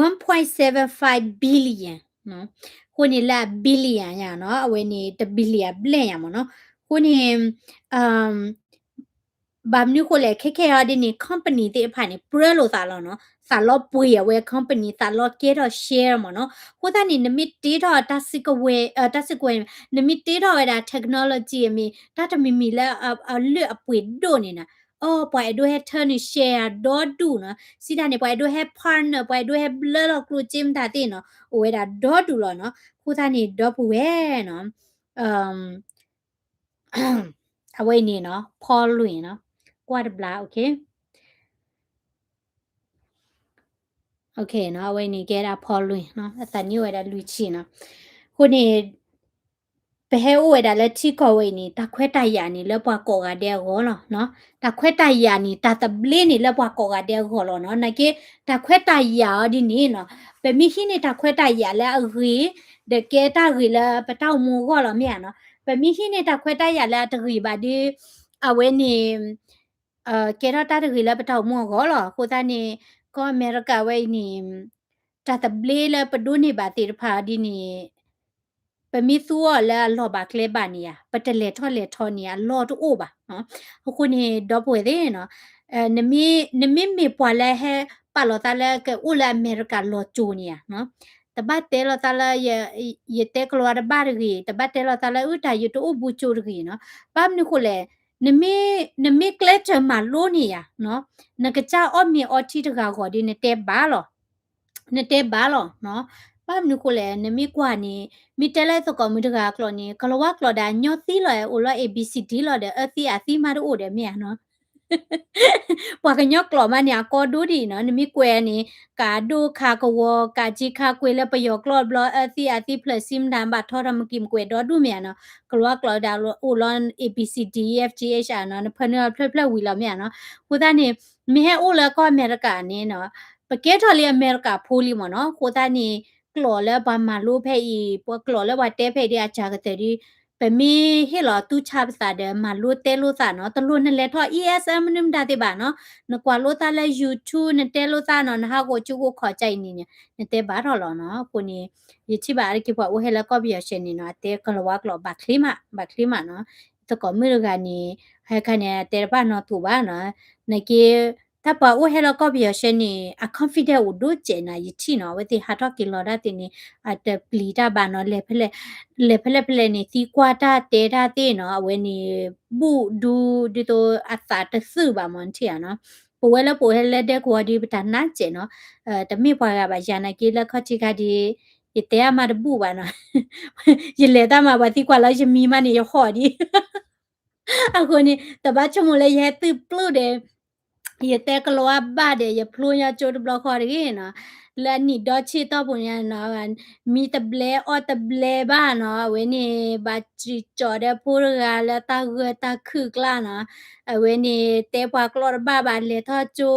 one point seven five billion အဃိန့ၣ်လၢအ billion ညါနီၤ, အဝဲန့ၣ် တ billion ဘျဲၣ်ညါမ့ၢ်နီၤ, အဃိန့ၣ် ဘၣ်မနုၤအဃိလဲၣ် ခဲခဲအံၤဒ်န့ၣ် company သ့ၣ်တဖၣ်န့ၣ် ပြၢလိာ်သးလီၤနီၤ, သးလီပှ့ၤအဝဲ company သးလီကဲထီၣ် share မ့ၢ်နီၤ, အဃိသတးန့ၣ် နမ့ၢ်တ့ထီၣ်တၢ်စုကဝဲၤ တၢ်စုကဝဲၤ နမ့ၢ်တ့ထီၣ်ဝဲဒၣ် technology အမ့ၢ် တၢ်တမံၤမံၤလၢအလုၢ်အပှ့ၤဒိၣ်န့ၣ်နီၤ, အီၣ် ပှၤအဲၣ်ဒိးဟဲ turn and share ဒီဒူၣ်နီၤ, စံးတၢ်န့ၣ် ပှၤအဲၣ်ဒိးဟဲ partner ပှၤအဲၣ်ဒိးဟဲဘျၢလီၤကျိၣ်စ့မတၤသ့ၣ်နီၤ, အိၣ်ဝဲဒၣ်ဒီဒူၣ်လီၤနီၤ. အဃိသတးန့ၣ် ဒီပုၢ်ဝဲၢ်နီၤ, အဝဲအံၤန့ၣ်နီၤ ဖီလွံၢ်နီၤ, ကွၢ်တဘျီ OK, OK နီၤ, အဝဲအံၤန့ၣ်ကဲဒၣ်ဖီလွံၢ်နီၤ, အသးနံၣ်အိၣ်ဝဲဒၣ်လွံၢ်ဆံနီၤ. အဃိန့ၣ် ပဟဲအိၣ်ဝဲဒၣ်လၢထံကီၢ်ဝဲအံၤန့ၣ် တၢ်ခွဲးတၢ်ယာ်န့ၣ် လၢပှၤကိးဂၤဒဲးအဂီၢ်လီၤနီၤ. တၢ်ခွဲးတၢ်ယာ်န့ၣ် တၢ်သဘျ့န့ၣ်လၢပှၤကိးဂၤဒဲးအဂီၢ်လီၤနီၤ. နာ်က့ တၢ်ခွဲးတၢ်ယာ်အီၤဒ်န့ၣ်နီၤ, ပမ့ၢ်ဟံးန့ၢ်တၢ်ခွဲးတၢ်ယာ်လၢအဂ့ၤ, ဒီးကဲတၢ်ဂ့ၤလၢပတၢ်အိၣ်မူအဂီၢ်လီၤ မ့ၢ်ဧါနီၤ. ပမ့ၢ်ဟံးန့ၢ်တၢ်ခွဲးတၢ်ယာ်လၢအတဂ့ၤဘၣ်ဒီး အဝဲန့ၣ် ကဲထီၣ်တၢ်တဂ့ၤလၢပတၢ်အိၣ်မူအဂီၢ်လီၤ. အဃိသတးန့ၣ် ကီၢ်အမဲရကၤဝဲအံၤန့ၣ် တၢ်သဘျ့လၢပဒိးန့ၢ်ဘၣ်သ့ၣ်တဖၣ်ဒ်န့ၣ် ပမ့ၢ်သူအီၤလၢအလီၢ်ဘၣ်ကျဲဘၣ်န့ၣ်ဧါ, ပတလဲၤထီၣ်လဲၤထီန့ၣ် အလီၢ်တအိၣ်ဘၣ်. အဃိန့ၣ် ဒီပုၢ်ဝဲၢ်သ့ၣ်နီၤ, နမ့ၢ်မ့ၢ်ပှၤလၢဟဲပာ်လီၤသးလၢကအိၣ်လၢအမဲရကၤလီၤစိၤန့ၣ်ဧါ, တဘၣ်တဲလီၤသးလၢ ယတဲကလီၤဝါတဘၣ်တဂ့ၤ, တဘၣ်တဲလီၤသးလၢအုၣ်တၢ်ယတအိၣ်ဘူးကၠိတဂ့ၤနီၤ. ဘၣ်မနုၤဃိလဲၣ်, နမ့ၢ်ကျဲးစၢးမၤလိန့ၣ်ဧါ, နကစၢ်အီၣ်မ့ၤအီထံတဂၤဂီၤဒီး နတဲဘၣ်လီၤ. နတဲဘၣ်လီၤ. ဘၣ်မနုၤဃိလဲၣ်, နမ့ၢ်ကွၢ်န့ၣ် မ့ၢ်တဲလၢသကိးမုၣ်တဂၤအကျိာ်န့ၣ် ကလီၤဝါကျိာ်ဒီးအညီသံလီၤ, အိၣ်လီၤ A B C D လီၤဒီး အၢသံအသံမးတအိၣ်ဒီး မ့ၢ်ဧါနီၤ. ပှၤကညီကျိာ်မးန့ၣ် အကီဒိၣ်ဒံးနီၤ, နမ့ၢ်ကွဲးန့ၣ် ကးဒိၣ်ခးကဝီၤ ကးက့ခးကွ့လၢပယီၤကျိာ်တဘျီ အၢသံအသံဖျၢၣ်ဆံမတၤ ဘၣ်ထီထီၣ်မကံၤမကွဲးဒီဒူၣ် မ့ၢ်ဧါနီၤ. ကလီၤဝါကျိာ်ဒီးအိၣ်လီၤ A B C D E F G H နီၤ, နဖၢနုာ်ဖျၢၣ်ဖျၢၣ်ဝံၤလီၤ မ့ၢ်ဧါနီၤ. အဃိသတးန့ၣ် မ့ၢ်ဟဲအိၣ်လၢကီၢ်အမဲရကၤန့ၣ်နီၤ, ပကဲထီၣ်လံအမဲရကၤဖိလံမ့ၢ်နီၤ. အဃိသတးန့ၣ် ကျိာ်လၢပှၤမၤလိဖဲအံၤ ပှၤကျိာ်လၢပှၤတဲဖဲအံၤဒ်အစှၤကတၢၢ်ဒီး ပမ့ၢ်ဟ့ၣ်လီၤသူၣ်ဆါပသးဒီး မၤလိတဲလိာ်သးနီၤ, တလိၣ်နလဲၤထီၣ် E S L မနုၤမတၤသ့ၣ်ဘၣ်နီၤ, နကွၢ်လိာ်သးလၢ YouTube နတဲလိာ်သးနီၤ, နဟးဂီၤကၠိဂီၤခီၣ်ကၢအံၤန့ၣ် နတဲဘၣ်ထီၣ်လီၤနီၤ. အဃိန့ၣ် ယထံၣ်ဘၣ်အါတက့ၢ်ပှၤအိၣ်ဟဲလၢကီၢ်ပယီၤရှဲန့ၣ်နီၤ, အတဲကလီၤဝါကျိာ် ဘၣ်ချ့မး ဘၣ်ချ့မးနီၤ. သကိးမုၣ်တဂၤန့ၣ် ဟဲခါန့ၣ် အတဲတဘၣ်နီၢ်သူဘၣ်နီၤ, နာ်က့ တၢ်ပှၤအိၣ်ဟဲလၢကီၢ်ပယီၤရှဲန့ၣ် အ confident အိၣ်ဒိၣ်စဲးနီၤ, ယထံၣ်နီၤ, အဝဲသ့ၣ်ဟးထီၣ်က့ၤလီၤတၢ်သ့ၣ်န့ၣ် အတပျံၤတၢ်ဘၣ်နီၤ, လဲၤဖဲလဲၣ် လဲၤဖဲလဲၣ်ဖဲလဲၣ်န့ၣ် သံကွၢ်တၢ်တဲတၢ်သ့ၣ်နီၤ, အဝဲန့ၣ် ဘူးဒူဒ်သိးအသးတသုၣ်ဘၣ်မ့ၢ်ထံၣ်ဧါနီၤ. ပဝဲလၢပအိၣ်ဟဲလၢဒဲကဝီၤဒီး ပတၢ်နါစဲးနီၤ, တမ့ၢ်ပှၤဂၤဘၣ်ယၤနာ်က့လၢခီၣ်ထံးခါဒီး ယတဲအါမးတဘူးဘၣ်နီၤ, ယလဲၤတၢ်မး ပှၤသံကွၢ်လၢယမံၤမးန့ၣ် ယဟီၣ်ဒံး အဃိန့ၣ် တဘၣ်ဆိကမိၣ်လၢယဟဲသုးပျုၢ်ဒီး ယတဲကလီၤဝါဘၣ်ဒီး ယဖျိညါကၠိတဘျီဃီတဂ့ၤနီၤ, လၢအနံၣ်ဒီဆံတီၢ်ပူၤညါနီၤ, မံတဘျဲအီၣ်တဘျဲဘၣ်နီၤ, အဝဲန့ၣ် ဘၣ်စံၣ်ကၠီၤဒီးဖိတဂၤလၢတၢ်ဂၢၢ်တၢ်ခုၣ်ကျါနီၤ, အဝဲန့ၣ် တဲပှၤကျိာ်တဘၣ်ဘၣ် လဲၤထီၣ်ကၠိ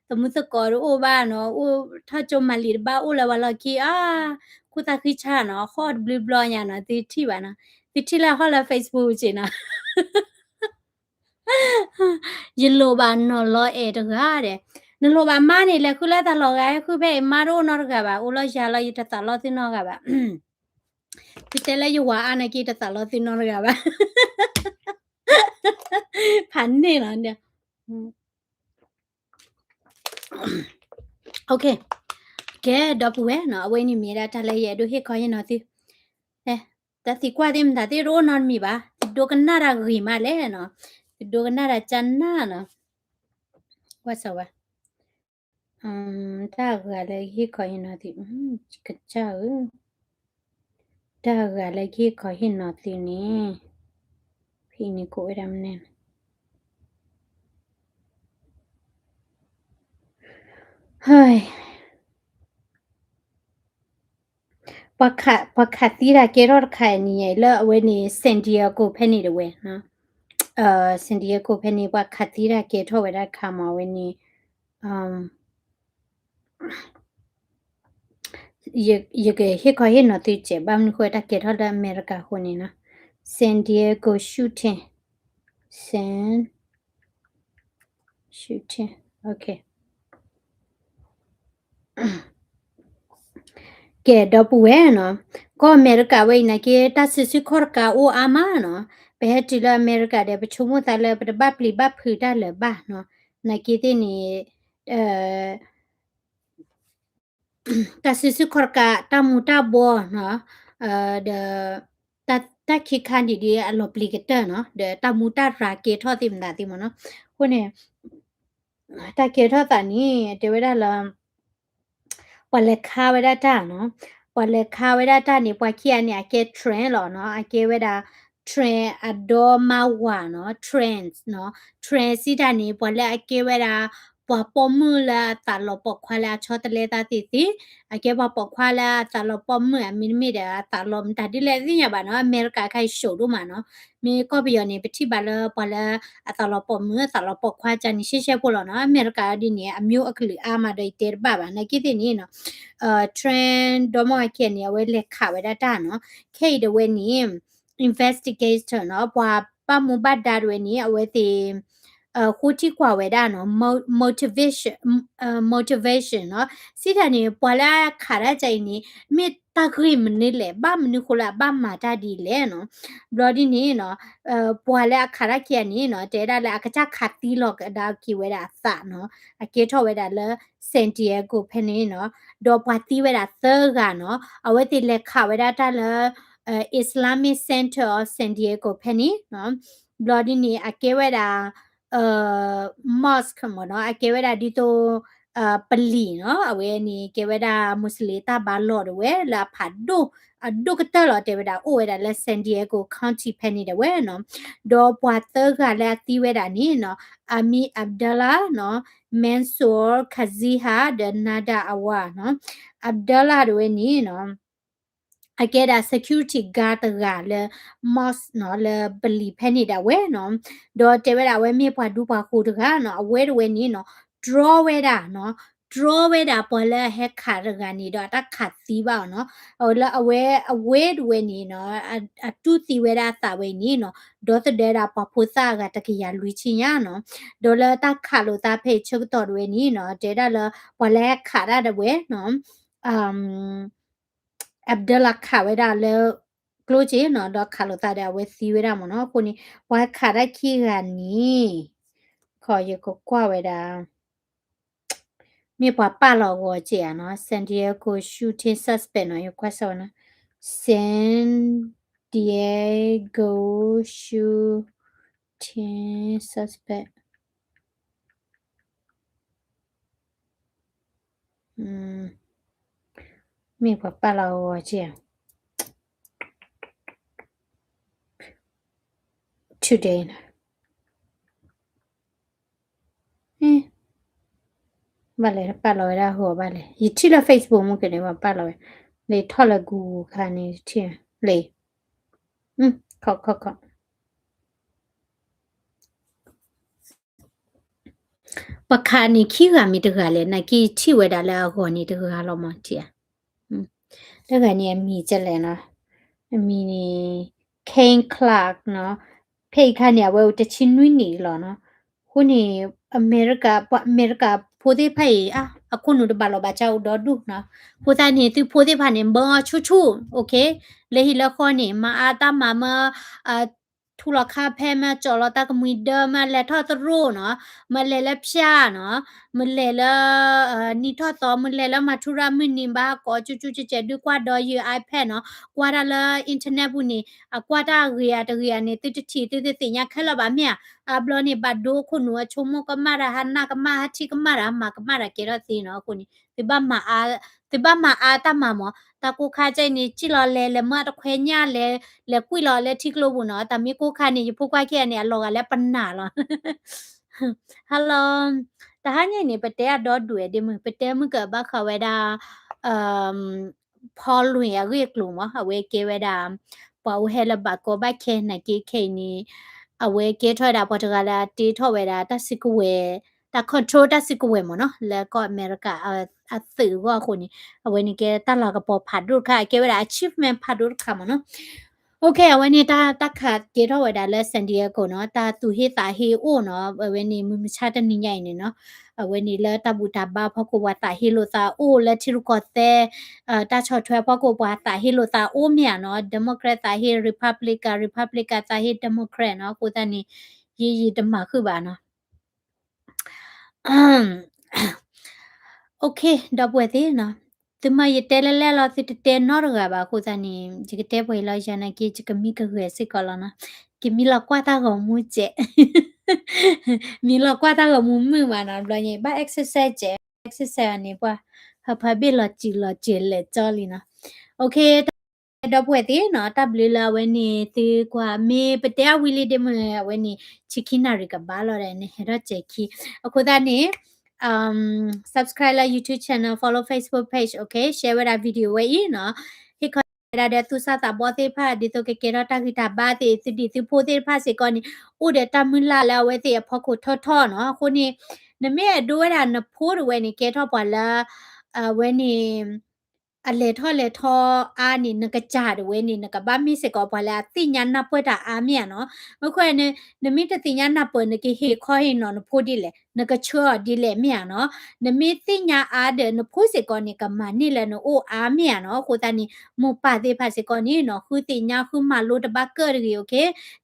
သမူသကိးတအိၣ်ဘၣ်နီၤ, အိၣ်ထီၣ်ကၠိမၤလံာ်တဘၣ်အိၣ်လၢပှၤလီၢ်ခံ အါ ခိၣ်သၣ်ဃံဆါနီၤ, ဟီၣ်တဘျုးဘျီညါနီၤ, သုထံၣ်ဘၣ်နီၤ, သုထံၣ်လၢဟီၣ်လၢ Facebook က့နီၤ ယလိၣ်ဘၣ်နီၢ်လီၤအဲၣ်တဂၤဒီး, နလိၣ်ဘၣ်မါန့ၣ် လဲၤဃုလၢတၢ်လီၢ်ဂၤ ဟဲဃုဖဲအံၤမါတအိၣ်နီတဂၤဘၣ်, အိၣ်လီၤယၤလီၤ ယတသးလီသုနီတဂၤဘၣ်, သုတဲလၢယဝၤအါနာ်က့ တသးလီသုနီတဂၤဘၣ်, ဖးန့ၢ်လီၤ, OK, ကဲ ဒီပုၢ်ဝဲၢ်နီၤ, အဝဲန့ၣ်မ့ၢ်ဒၣ်တၢ်လၢယအဲၣ်ဒိးဟ့ၣ်ခီဟ့ၣ်နီၤသု, တၢ်သံကွၢ်သ့ၣ်မတၤသ့ၣ်တအိၣ်နီတမံၤဘၣ်, သုဒိကနၣ်တၢ်ဂ့ၤမးလဲၣ်နီၤ, သုဒိကနၣ်တၢ်ကနၣ်နီၤ, ဝဲစၢဝဲ, တၢ်ဂၤလၢဟ့ၣ်ခီဟ့ၣ်နီၤသု, ကစၢ်ဧၢ, တၢ်ဂၤလၢဟ့ၣ်ခီဟ့ၣ်နီၤသုန့ၣ်, ဖဲအံၤန့ၣ်ကိးဝဲဒၣ်မနုၤလဲၣ် ပှၤခးသံတၢ်ကဲထီၣ်တခါအံၤန့ၣ် လၢအဝဲန့ၣ် San Diego ဖဲန့ၣ်တဝဲ, San Diego ဖဲန့ၣ် ပှၤခးသံတၢ်ကဲထီၣ်ဝဲဒၣ်တခါမး အဝဲန့ၣ် ယကဟ့ၣ်ခီဟ့ၣ်နီၤသုစဲး ဘၣ်မနုၤဃိတၢ်ကဲထီၣ်လၢအမဲရကၤအဃိန့ၣ်နီၤ, San Diego shooting, San shooting, OK. ကဲ ဒီပုၢ်ဝဲၢ်နီၤ, ကီၢ်အမဲရကၤဝဲအံၤနာ်က့ တၢ်စုဆူၣ်ခီၣ်တကးအိၣ်အါမးနီၤ, ပဟဲတုၤလၢအမဲရကၤဒီး ပဆိကမိၣ်သးလၢပတဘၣ်ပျံၤဘၣ်ဖုးတၢ်လၢၤဘၣ်နီၤ, နာ်က့သ့ၣ်န့ၣ် တၢ်စုဆူၣ်ခီၣ်တကး တၢ်မူၤတၢ်ဘှီးနီၤ, ဒီး တၢ်ခံခါန့ၣ်ဒ်အလီၤပျံၤကတၢၢ်နီၤ, ဒီးတၢ်မူၤတၢ်ရၤကဲထီၣ်သ့ၣ်မတၤသ့ၣ်မးနီၤ, အဃိ အဃိန့ၣ် တၢ်ကဲထီၣ်သးန့ၣ် တဲဝဲဒၣ်လၢ ပှၤလဲၤခးဝဲဒၣ်တၢ်နီၤ, ပှၤလဲၤခးဝဲဒၣ်တၢ်န့ၣ် ပှၤခံဂၤန့ၣ် အကဲ trend လီၤနီၤ, အကဲဝဲဒၣ် trend အဒီမါဝၤနီၤ, trends နီၤ, trend စံးတၢ်န့ၣ် ပှၤလၢအကဲဝဲဒၣ် ပှၤပိာ်မုၣ်လၢအသးလီၤပိာ်ခွါလၢအဆီတလဲသးသ့ၣ်သ့ၣ်, အကဲပှၤပိာ်ခွါလၢအသးလီၤပိာ်မုၣ် အမ့တမ့ၢ်ဒီး အသးလီၤမတၤဒ်လဲၣ်သ့ၣ်ညါဘၣ်နီၤ, အမဲရကၤခါအံၤ show ဒိၣ်မးနီၤ, မ့ၢ်ကီၢ်ပယီၤန့ၣ် ပထံၣ်ဘၣ်လၢပှၤလၢ အသးလီၤပိာ်မုၣ် အသးလီၤပိာ်ခွါကန့ၣ် ရှဲရှဲဖိလီၤနီၤ, အမဲရကၤဒ်န့ၣ် အမျိုးအကလုာ်အါမးဒီး ယတဲတဘၣ်ဘၣ်, နာ်က့သ့ၣ်န့ၣ်နီၤ, trend ဒီမါဝၤခံဂၤန့ၣ် အဝဲလဲၤခးဝဲဒၣ်တၢ်နီၤ, ခဲအံၤဒၣ်ဝဲန့ၣ် investigator နီၤ, ပှၤဘၣ်မူဘၣ်ဒါဒၣ်ဝဲန့ၣ် အဝဲသ့ၣ် ဃိထံကွၢ်ဝဲဒၣ်နီၤ, motivation, motivation နီၤ, စံးတၢ်န့ၣ် ပှၤလၢအခးတၢ်ကါအံၤန့ၣ် မ့ၢ်တၢ်ဂ့ၢ်မနုၤလဲၣ်, ဘၣ်မနုၤဃိလၢအဘၣ်မၤတၢ်ဒ်လဲၣ်နီၤ, ဘျီဒ်န့ၣ်နီၤ, ပှၤလၢအခးတၢ်ခံဂၤန့ၣ်နီၤ, တဲဒၣ်လၢအကစၢ်ခးသံလီၤကဒါက့ၤဝဲဒၣ်အသးနီၤ, အကဲထီၣ်ဝဲဒၣ်လၢ San Diego ဖဲန့ၣ်နီၤ, ဒီးပှၤသံဝဲဒၣ်သၢဂၤနီၤ, အဝဲသ့ၣ်လဲၤခးဝဲဒၣ်တၢ်လၢ Islamic Center of San Diego ဖဲန့ၣ်နီၤ, ဘျီဒ်န့ၣ် အကဲဝဲဒၣ် mosque မ့ၢ်နီၤ, အကဲဝဲဒၣ်ဒ်သိး ပလံာ်နီၤ, အဝဲန့ၣ်ကဲဝဲဒၣ် Muslim တၢ်ဘါလီၢ်ဒၣ်ဝဲ လၢအဖးဒိၣ် အဒိၣ်ကတၢၢ်လီၤ တဲဝဲဒၣ် အိၣ်ဝဲဒၣ်လၢ San Diego County ဖဲန့ၣ်ဒၣ်ဝဲနီၤ, ဒီးပှၤသၢဂၤလၢအသံဝဲဒၣ်န့ၣ်နီၤ, Amir Abdullah နီၤ, Mansoor Kazeeha ဒီး Nada Awad နီၤ, Abdullah ဒၣ်ဝဲန့ၣ်နီၤ အကဲဒၣ် security guard တဂၤလၢ mosque နီၤ, လၢပလံာ်ဖဲန့ၣ်ဒၣ်ဝဲနီၤ, ဒီးတဲဝဲဒၣ်အဝဲမ့ၢ်ပှၤဒူပှၤဃိၤတဂၤနီၤ, အဝဲဒၣ်ဝဲန့ၣ်နီၤ draw ဝဲဒၣ်နီၤ, draw ဝဲဒၣ်ပှၤလၢအဟဲခးတဂၤန့ၣ်ဒီးအတၢ်ခးသံဘၣ်အီၤနီၤ, အဝဲလၢအဝဲ အဝဲဒၣ်ဝဲန့ၣ်နီၤ, အတူၢ်သံဝဲဒၣ်အသးဝဲအံၤန့ၣ်နီၤ, ဒီသဒၢဒၣ်ပှၤဖိသၣ်အဂၤတကယၤလွံၢ်ဆံညါနီၤ, ဒီးလၢတၢ်ခးလိာ်သးဖဲအံၤဆၢကတီၢ်ဒၣ်ဝဲန့ၣ်နီၤ, တဲဒၣ်လၢပှၤလၢဟဲခးတၢ်ဒၣ်ဝဲနီၤ Abdullah ခးဝဲဒၣ်လၢ ကျိက့နီၤ, ဒီးခးလိာ်သးဒီးအဝဲသံဝဲဒၣ်မ့ၢ်နီၤ, အဃိန့ၣ် ပှၤခးတၢ်ခံဂၤန့ၣ် ခီယကကွၢ်ဝဲဒၣ် မ့ၢ်ပှၤပာ်လီၤအဂီၤက့ဧါနီၤ, San Diego shooting suspect နီၤ, ယကွၢ်စၢၤဝဲနီၤ, San Diego shooting suspect မ့ၢ်ပှၤပာ်လီၤအဂီၤက့ဧါ, today နီၤ, ဘၣ်လဲၣ် ပာ်လီၤဝဲဒၣ်အဂီၤဘၣ်လဲၣ်, ယထံၣ်လၢ Facebook မုၢ်ကန့ၣ် ပှၤပာ်လီၤဝဲ, လဲၤထီၣ်လၢ Google ခါန့ၣ်ထံၣ်, လဲၤ, ခီခီခီ ပှၤခးန့ၣ်ခံဂၤမ့ၢ်တဂၤလဲၣ်, နာ်က့ထံၣ်ဝဲဒၣ်လၢအဂီၤန့ၣ်တဂၤလီၤမး ထံၣ်ဧါ, တဂၤန့ၣ်အမံၤကလဲၣ်နီၤ, အမံၤန့ၣ် Kane Clark နီၤ, ဖဲအံၤခါန့ၣ် အဝဲအိၣ်တဆံနွံနံၣ်လီၤနီၤ, အဃိန့ၣ် အမဲရကၤ ပှၤအမဲရကၤဖိသ့ၣ်တဖၣ်အံၤ အခိၣ်နူာ်တဘၣ်လီၤဘၣ်ဆၣ် အိၣ်ဒီဒူၣ်နီၤ, အဃိသတးန့ၣ် သုဖိသ့ၣ်တဖၣ်န့ၣ် မၢအီၤဆူၣ်ဆူၣ်, OK, လၢဟံၣ်လၢဃီန့ၣ် မၤအါတၢ်မၤမၢ ထူလီၤခါဖဲမ့ၢ်ကၠီလီၤတၢ်ကမှံဒၢ မ့ၢ်လဲၤထီၣ်သရိာ်နီၤ, မ့ၢ်လဲၤလၢဖၠၣ်နီၤ, မ့ၢ်လဲၤလၢ နံၣ်ထီၣ်သီ မ့ၢ်လဲၤလၢမၤထူရၤမုၢ်နံၤ ဘၣ်ကိးကၠူကၠူကဲးကဲး ဒုးကွၢ်ဒီးယုာ် iPad နီၤ, ကွၢ်တၢ်လၢ internet ပူၤန့ၣ် အကွၢ်တၢ်အဂ့ၤဧါတဂ့ၤဧါန့ၣ် သုတထံၣ်သုတသ့ၣ်ညါခဲလၢာ်ဘၣ်မ့ၢ်ဧါ, အဘျီန့ၣ် ဘၣ်ဒိခိၣ်နူာ်အဆိကမိၣ်ကမၣ်တၢ် ဟးနၢ်ကမၣ် ဟးထံၣ်ကမၣ်တၢ် မၤကမၣ်တၢ်ကဲထီၣ်သ့နီၤ, အဃိန့ၣ် သုဘၣ်မၤအါ သုဘၣ်မၤအါတၢ်မၤမး, တၢ်ကိၢ်ခါကဲအံၤန့ၣ် စံၣ်လီၤလဲၤ လဲၤမၢတခွဲညၣ်လဲၤ လဲၤကွံာ်လီၤလၢထံကျိပူၤနီၤ, တၢ်မ့ၢ်ကိၢ်ခါန့ၣ် ယဖိခွါခံဂၤန့ၣ် အလီၤဂာ်လၢပနၢ်လီၤ. Hello, တဟါညါအံၤန့ၣ် ပတဲအဒီဒူၣ်ဝဲဒ်မုၢ် ပတဲမုၢ်ကဘၣ်ဃးဝဲဒၣ် ဖီလွံၢ်အဂ့ၢ်အကျိၤမး အဝဲကဲဝဲဒၣ် ပှၤအိၣ်ဟဲလၢဘၣ်ကီဘၣ်ခဲနာ်က့ခဲအံၤန့ၣ် အဝဲကဲထီၣ်ဝဲဒၣ်ပှၤတဂၤလၢအတ့ထီၣ်ဝဲဒၣ်တၢ်စုကဝဲၤ တၢ် control တၢ်စုကဝဲၤမးနီၤ လၢကီၢ်အမဲရကၤအသုးအဂီၢ်အဃိန့ၣ် အဝဲန့ၣ်ကဲတၢ်လၤကပီၤဖးဒိၣ်တခါ အကဲဝဲဒၣ် achievement ဖးဒိၣ်တခါမးနီၤ. OK, အဝဲန့ၣ်တၢ် တၢ်ခးကဲထီၣ်ဝဲဒၣ်လၢ San Diego နီၤ တၢ်သူၣ်ဟ့သးဟ့အိၣ်နီၤ အဝဲန့ၣ်မုၢ်မဆါတနံၤညါအံၤန့ၣ်နီၤ အဝဲန့ၣ်လၢတၢ်ဘူၣ်တၢ်ဘါဖီခိၣ် ပှၤသးဟ့လိာ်သးအိၣ် လၢထံရူၢ်ကီၢ်သဲး တၢ်ဆီၣ်ထွဲဖီခိၣ် ပှၤသးဟ့လိာ်သးအိၣ်မ့ၢ်ဧါနီၤ Democrat သးဟ့ Republican, Republican သးဟ့ Democrat နီၤ အဃိသတးန့ၣ် ယံာ်ယံာ်တမၤဃုာ်ဘၣ်နီၤ OK, ဒီပုၢ်ဝဲၢ်သ့ၣ်နီၤ သုမ့ၢ်ယတဲလဲၣ်လဲၣ်လီၤ သုတတဲနီတဂၤဘၣ်အဃိသတးန့ၣ် ယကတဲပှဲၤလီၤယၤနာ်က့ ယကမံကဂဲၤစ့ၢ်ကီးလီၤနီၤ ကမံလီၤကွၢ်တၢ်ဂီၤမူစဲး မ့ၢ်လီၤကွၢ်တၢ်ဂီၤမူမုာ်မးနီၤ, ဘျီညါဘၣ် exercise ကဲ exercise အန့ၣ် ပှၤဟၢဖၢဘ့ၣ်လီၤစံာ်လီၤစဲၤလဲၤကၠီလံနီၤ. OK, ဒီပုၢ်ဝဲၢ်သ့ၣ်နီၤ, တၢ်ဘျုးလၢအဝဲန့ၣ် သုကွၢ် မ့ၢ်ပတဲအဝံၤလံဒ့မုၢ် အဝဲန့ၣ် ဆံခံနၣ်ရံၣ်ကဘၣ်လီၤဒီးန့ၣ် ဟဲထီၣ်စဲၤခံ. အဃိသတးန့ၣ် subscribe လၢ YouTube channel, follow Facebook page, OK, share ဝဲဒၣ် video ဝဲအံၤနီၤ. ဟ့ၣ်ခီဒၣ်ဒီးသူၣ်စၢ်သးဘီၣ်သ့ၣ်တဖၣ် ဒ်သိးကကဲထီၣ်တၢ်ဂံၢ်တၢ်ဘါသ့ၣ် သုဒံၣ်သုဖိသ့ၣ်တဖၣ်စ့ၢ်ကီးန့ၣ် အိၣ်ဒီးတၢ်မုၢ်လၢ်လၢအဝဲသ့ၣ်အဖီခိၣ်ထီထီနီၤ. အဃိန့ၣ် နမ့ၢ်အဲၣ်ဒိးဝဲဒၣ်နဖိတဝဲန့ၣ် ကဲထီၣ်ပှၤလၢ အဝဲန့ၣ် အလဲၤထီၣ်လဲၤထီအါန့ၣ် နကစၢ်တဝဲန့ၣ် နကဘၣ်မ့ၢ်စ့ၢ်ကီးပှၤလၢအသ့ၣ်ညါနၢ်ပၢၢ်တၢ်အါမ့ၢ်ဧါနီၤ. မ့ၢ်ခွဲးန့ၣ် နမ့ၢ်တသ့ၣ်ညါနၢ်ပၢၢ် နကဟ့ၣ်ခီဟ့ၣ်နီၤနဖိဒ်လဲၣ်, နကဆှၢအီၤဒ်လဲၣ်မ့ၢ်ဧါနီၤ. နမ့ၢ်သ့ၣ်ညါအါဒီးနဖိစ့ၢ်ကီးန့ၣ် ကမၤန့ၢ်လၢနအိၣ်အါမ့ၢ်ဧါနီၤ. အဃိသတးန့ၣ် မိၢ်ပၢ်သ့ၣ်တဖၣ်စ့ၢ်ကီးန့ၣ်နီၤ ဃုသ့ၣ်ညါဃုမၤလိတဘၣ်ကၢၣ်တဂ့ၤ OK.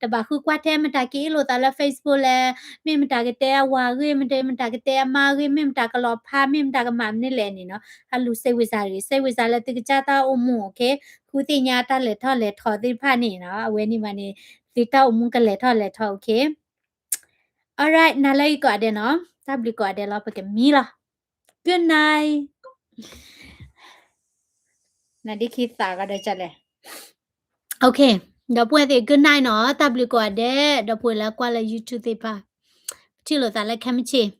တဘၣ်ဃုကွၢ်ထဲမတၤက့ၤအ့ၣ်လိာ်သးလၢ Facebook လဲၣ်, မ့ၢ်မတၤကတဲအဝၤဂ့ၢ်, မ့ၢ်မတၤကတဲအမါဂ့ၢ်, မ့ၢ်မတၤကလီၤဖး, မ့ၢ်မတၤကမၤမနုၤလဲၣ်န့ၣ်နီၤ. ဟးလူၤစဲးဝံၤစးတဂ့ၤ, စဲးဝံၤစးလၢသုကစၢ်တၢ်အိၣ်မူ OK. ဃုသ့ၣ်ညါတၢ်လဲၤထီၣ်လဲၤထီသ့ၣ်တဖၣ်န့ၣ်နီၤ အဝဲန့ၣ်မးန့ၣ် သုတၢ်အိၣ်မူကလဲၤထီၣ်လဲၤထီ OK. Alright, နၤလၢအံၤကိးဂၤဒဲးနီၤ, တၢ်ဘျုးကိးဂၤဒဲးလီၤ ပကမံလီၤ. Good night. နဒ်ခံသးကဒီးကလဲၣ်. OK, ဒီပုၢ်ဝဲၢ်သ့ၣ် good night နီၤ, တၢ်ဘျုးကိးဂၤဒဲး, ဒီပုၢ်ဝဲၢ်လၢကွၢ်လၢ YouTube သ့ၣ်တဖၣ်, ပထံၣ်လိာ်သးလၢခဲမုၢ်ဆ့ၣ်.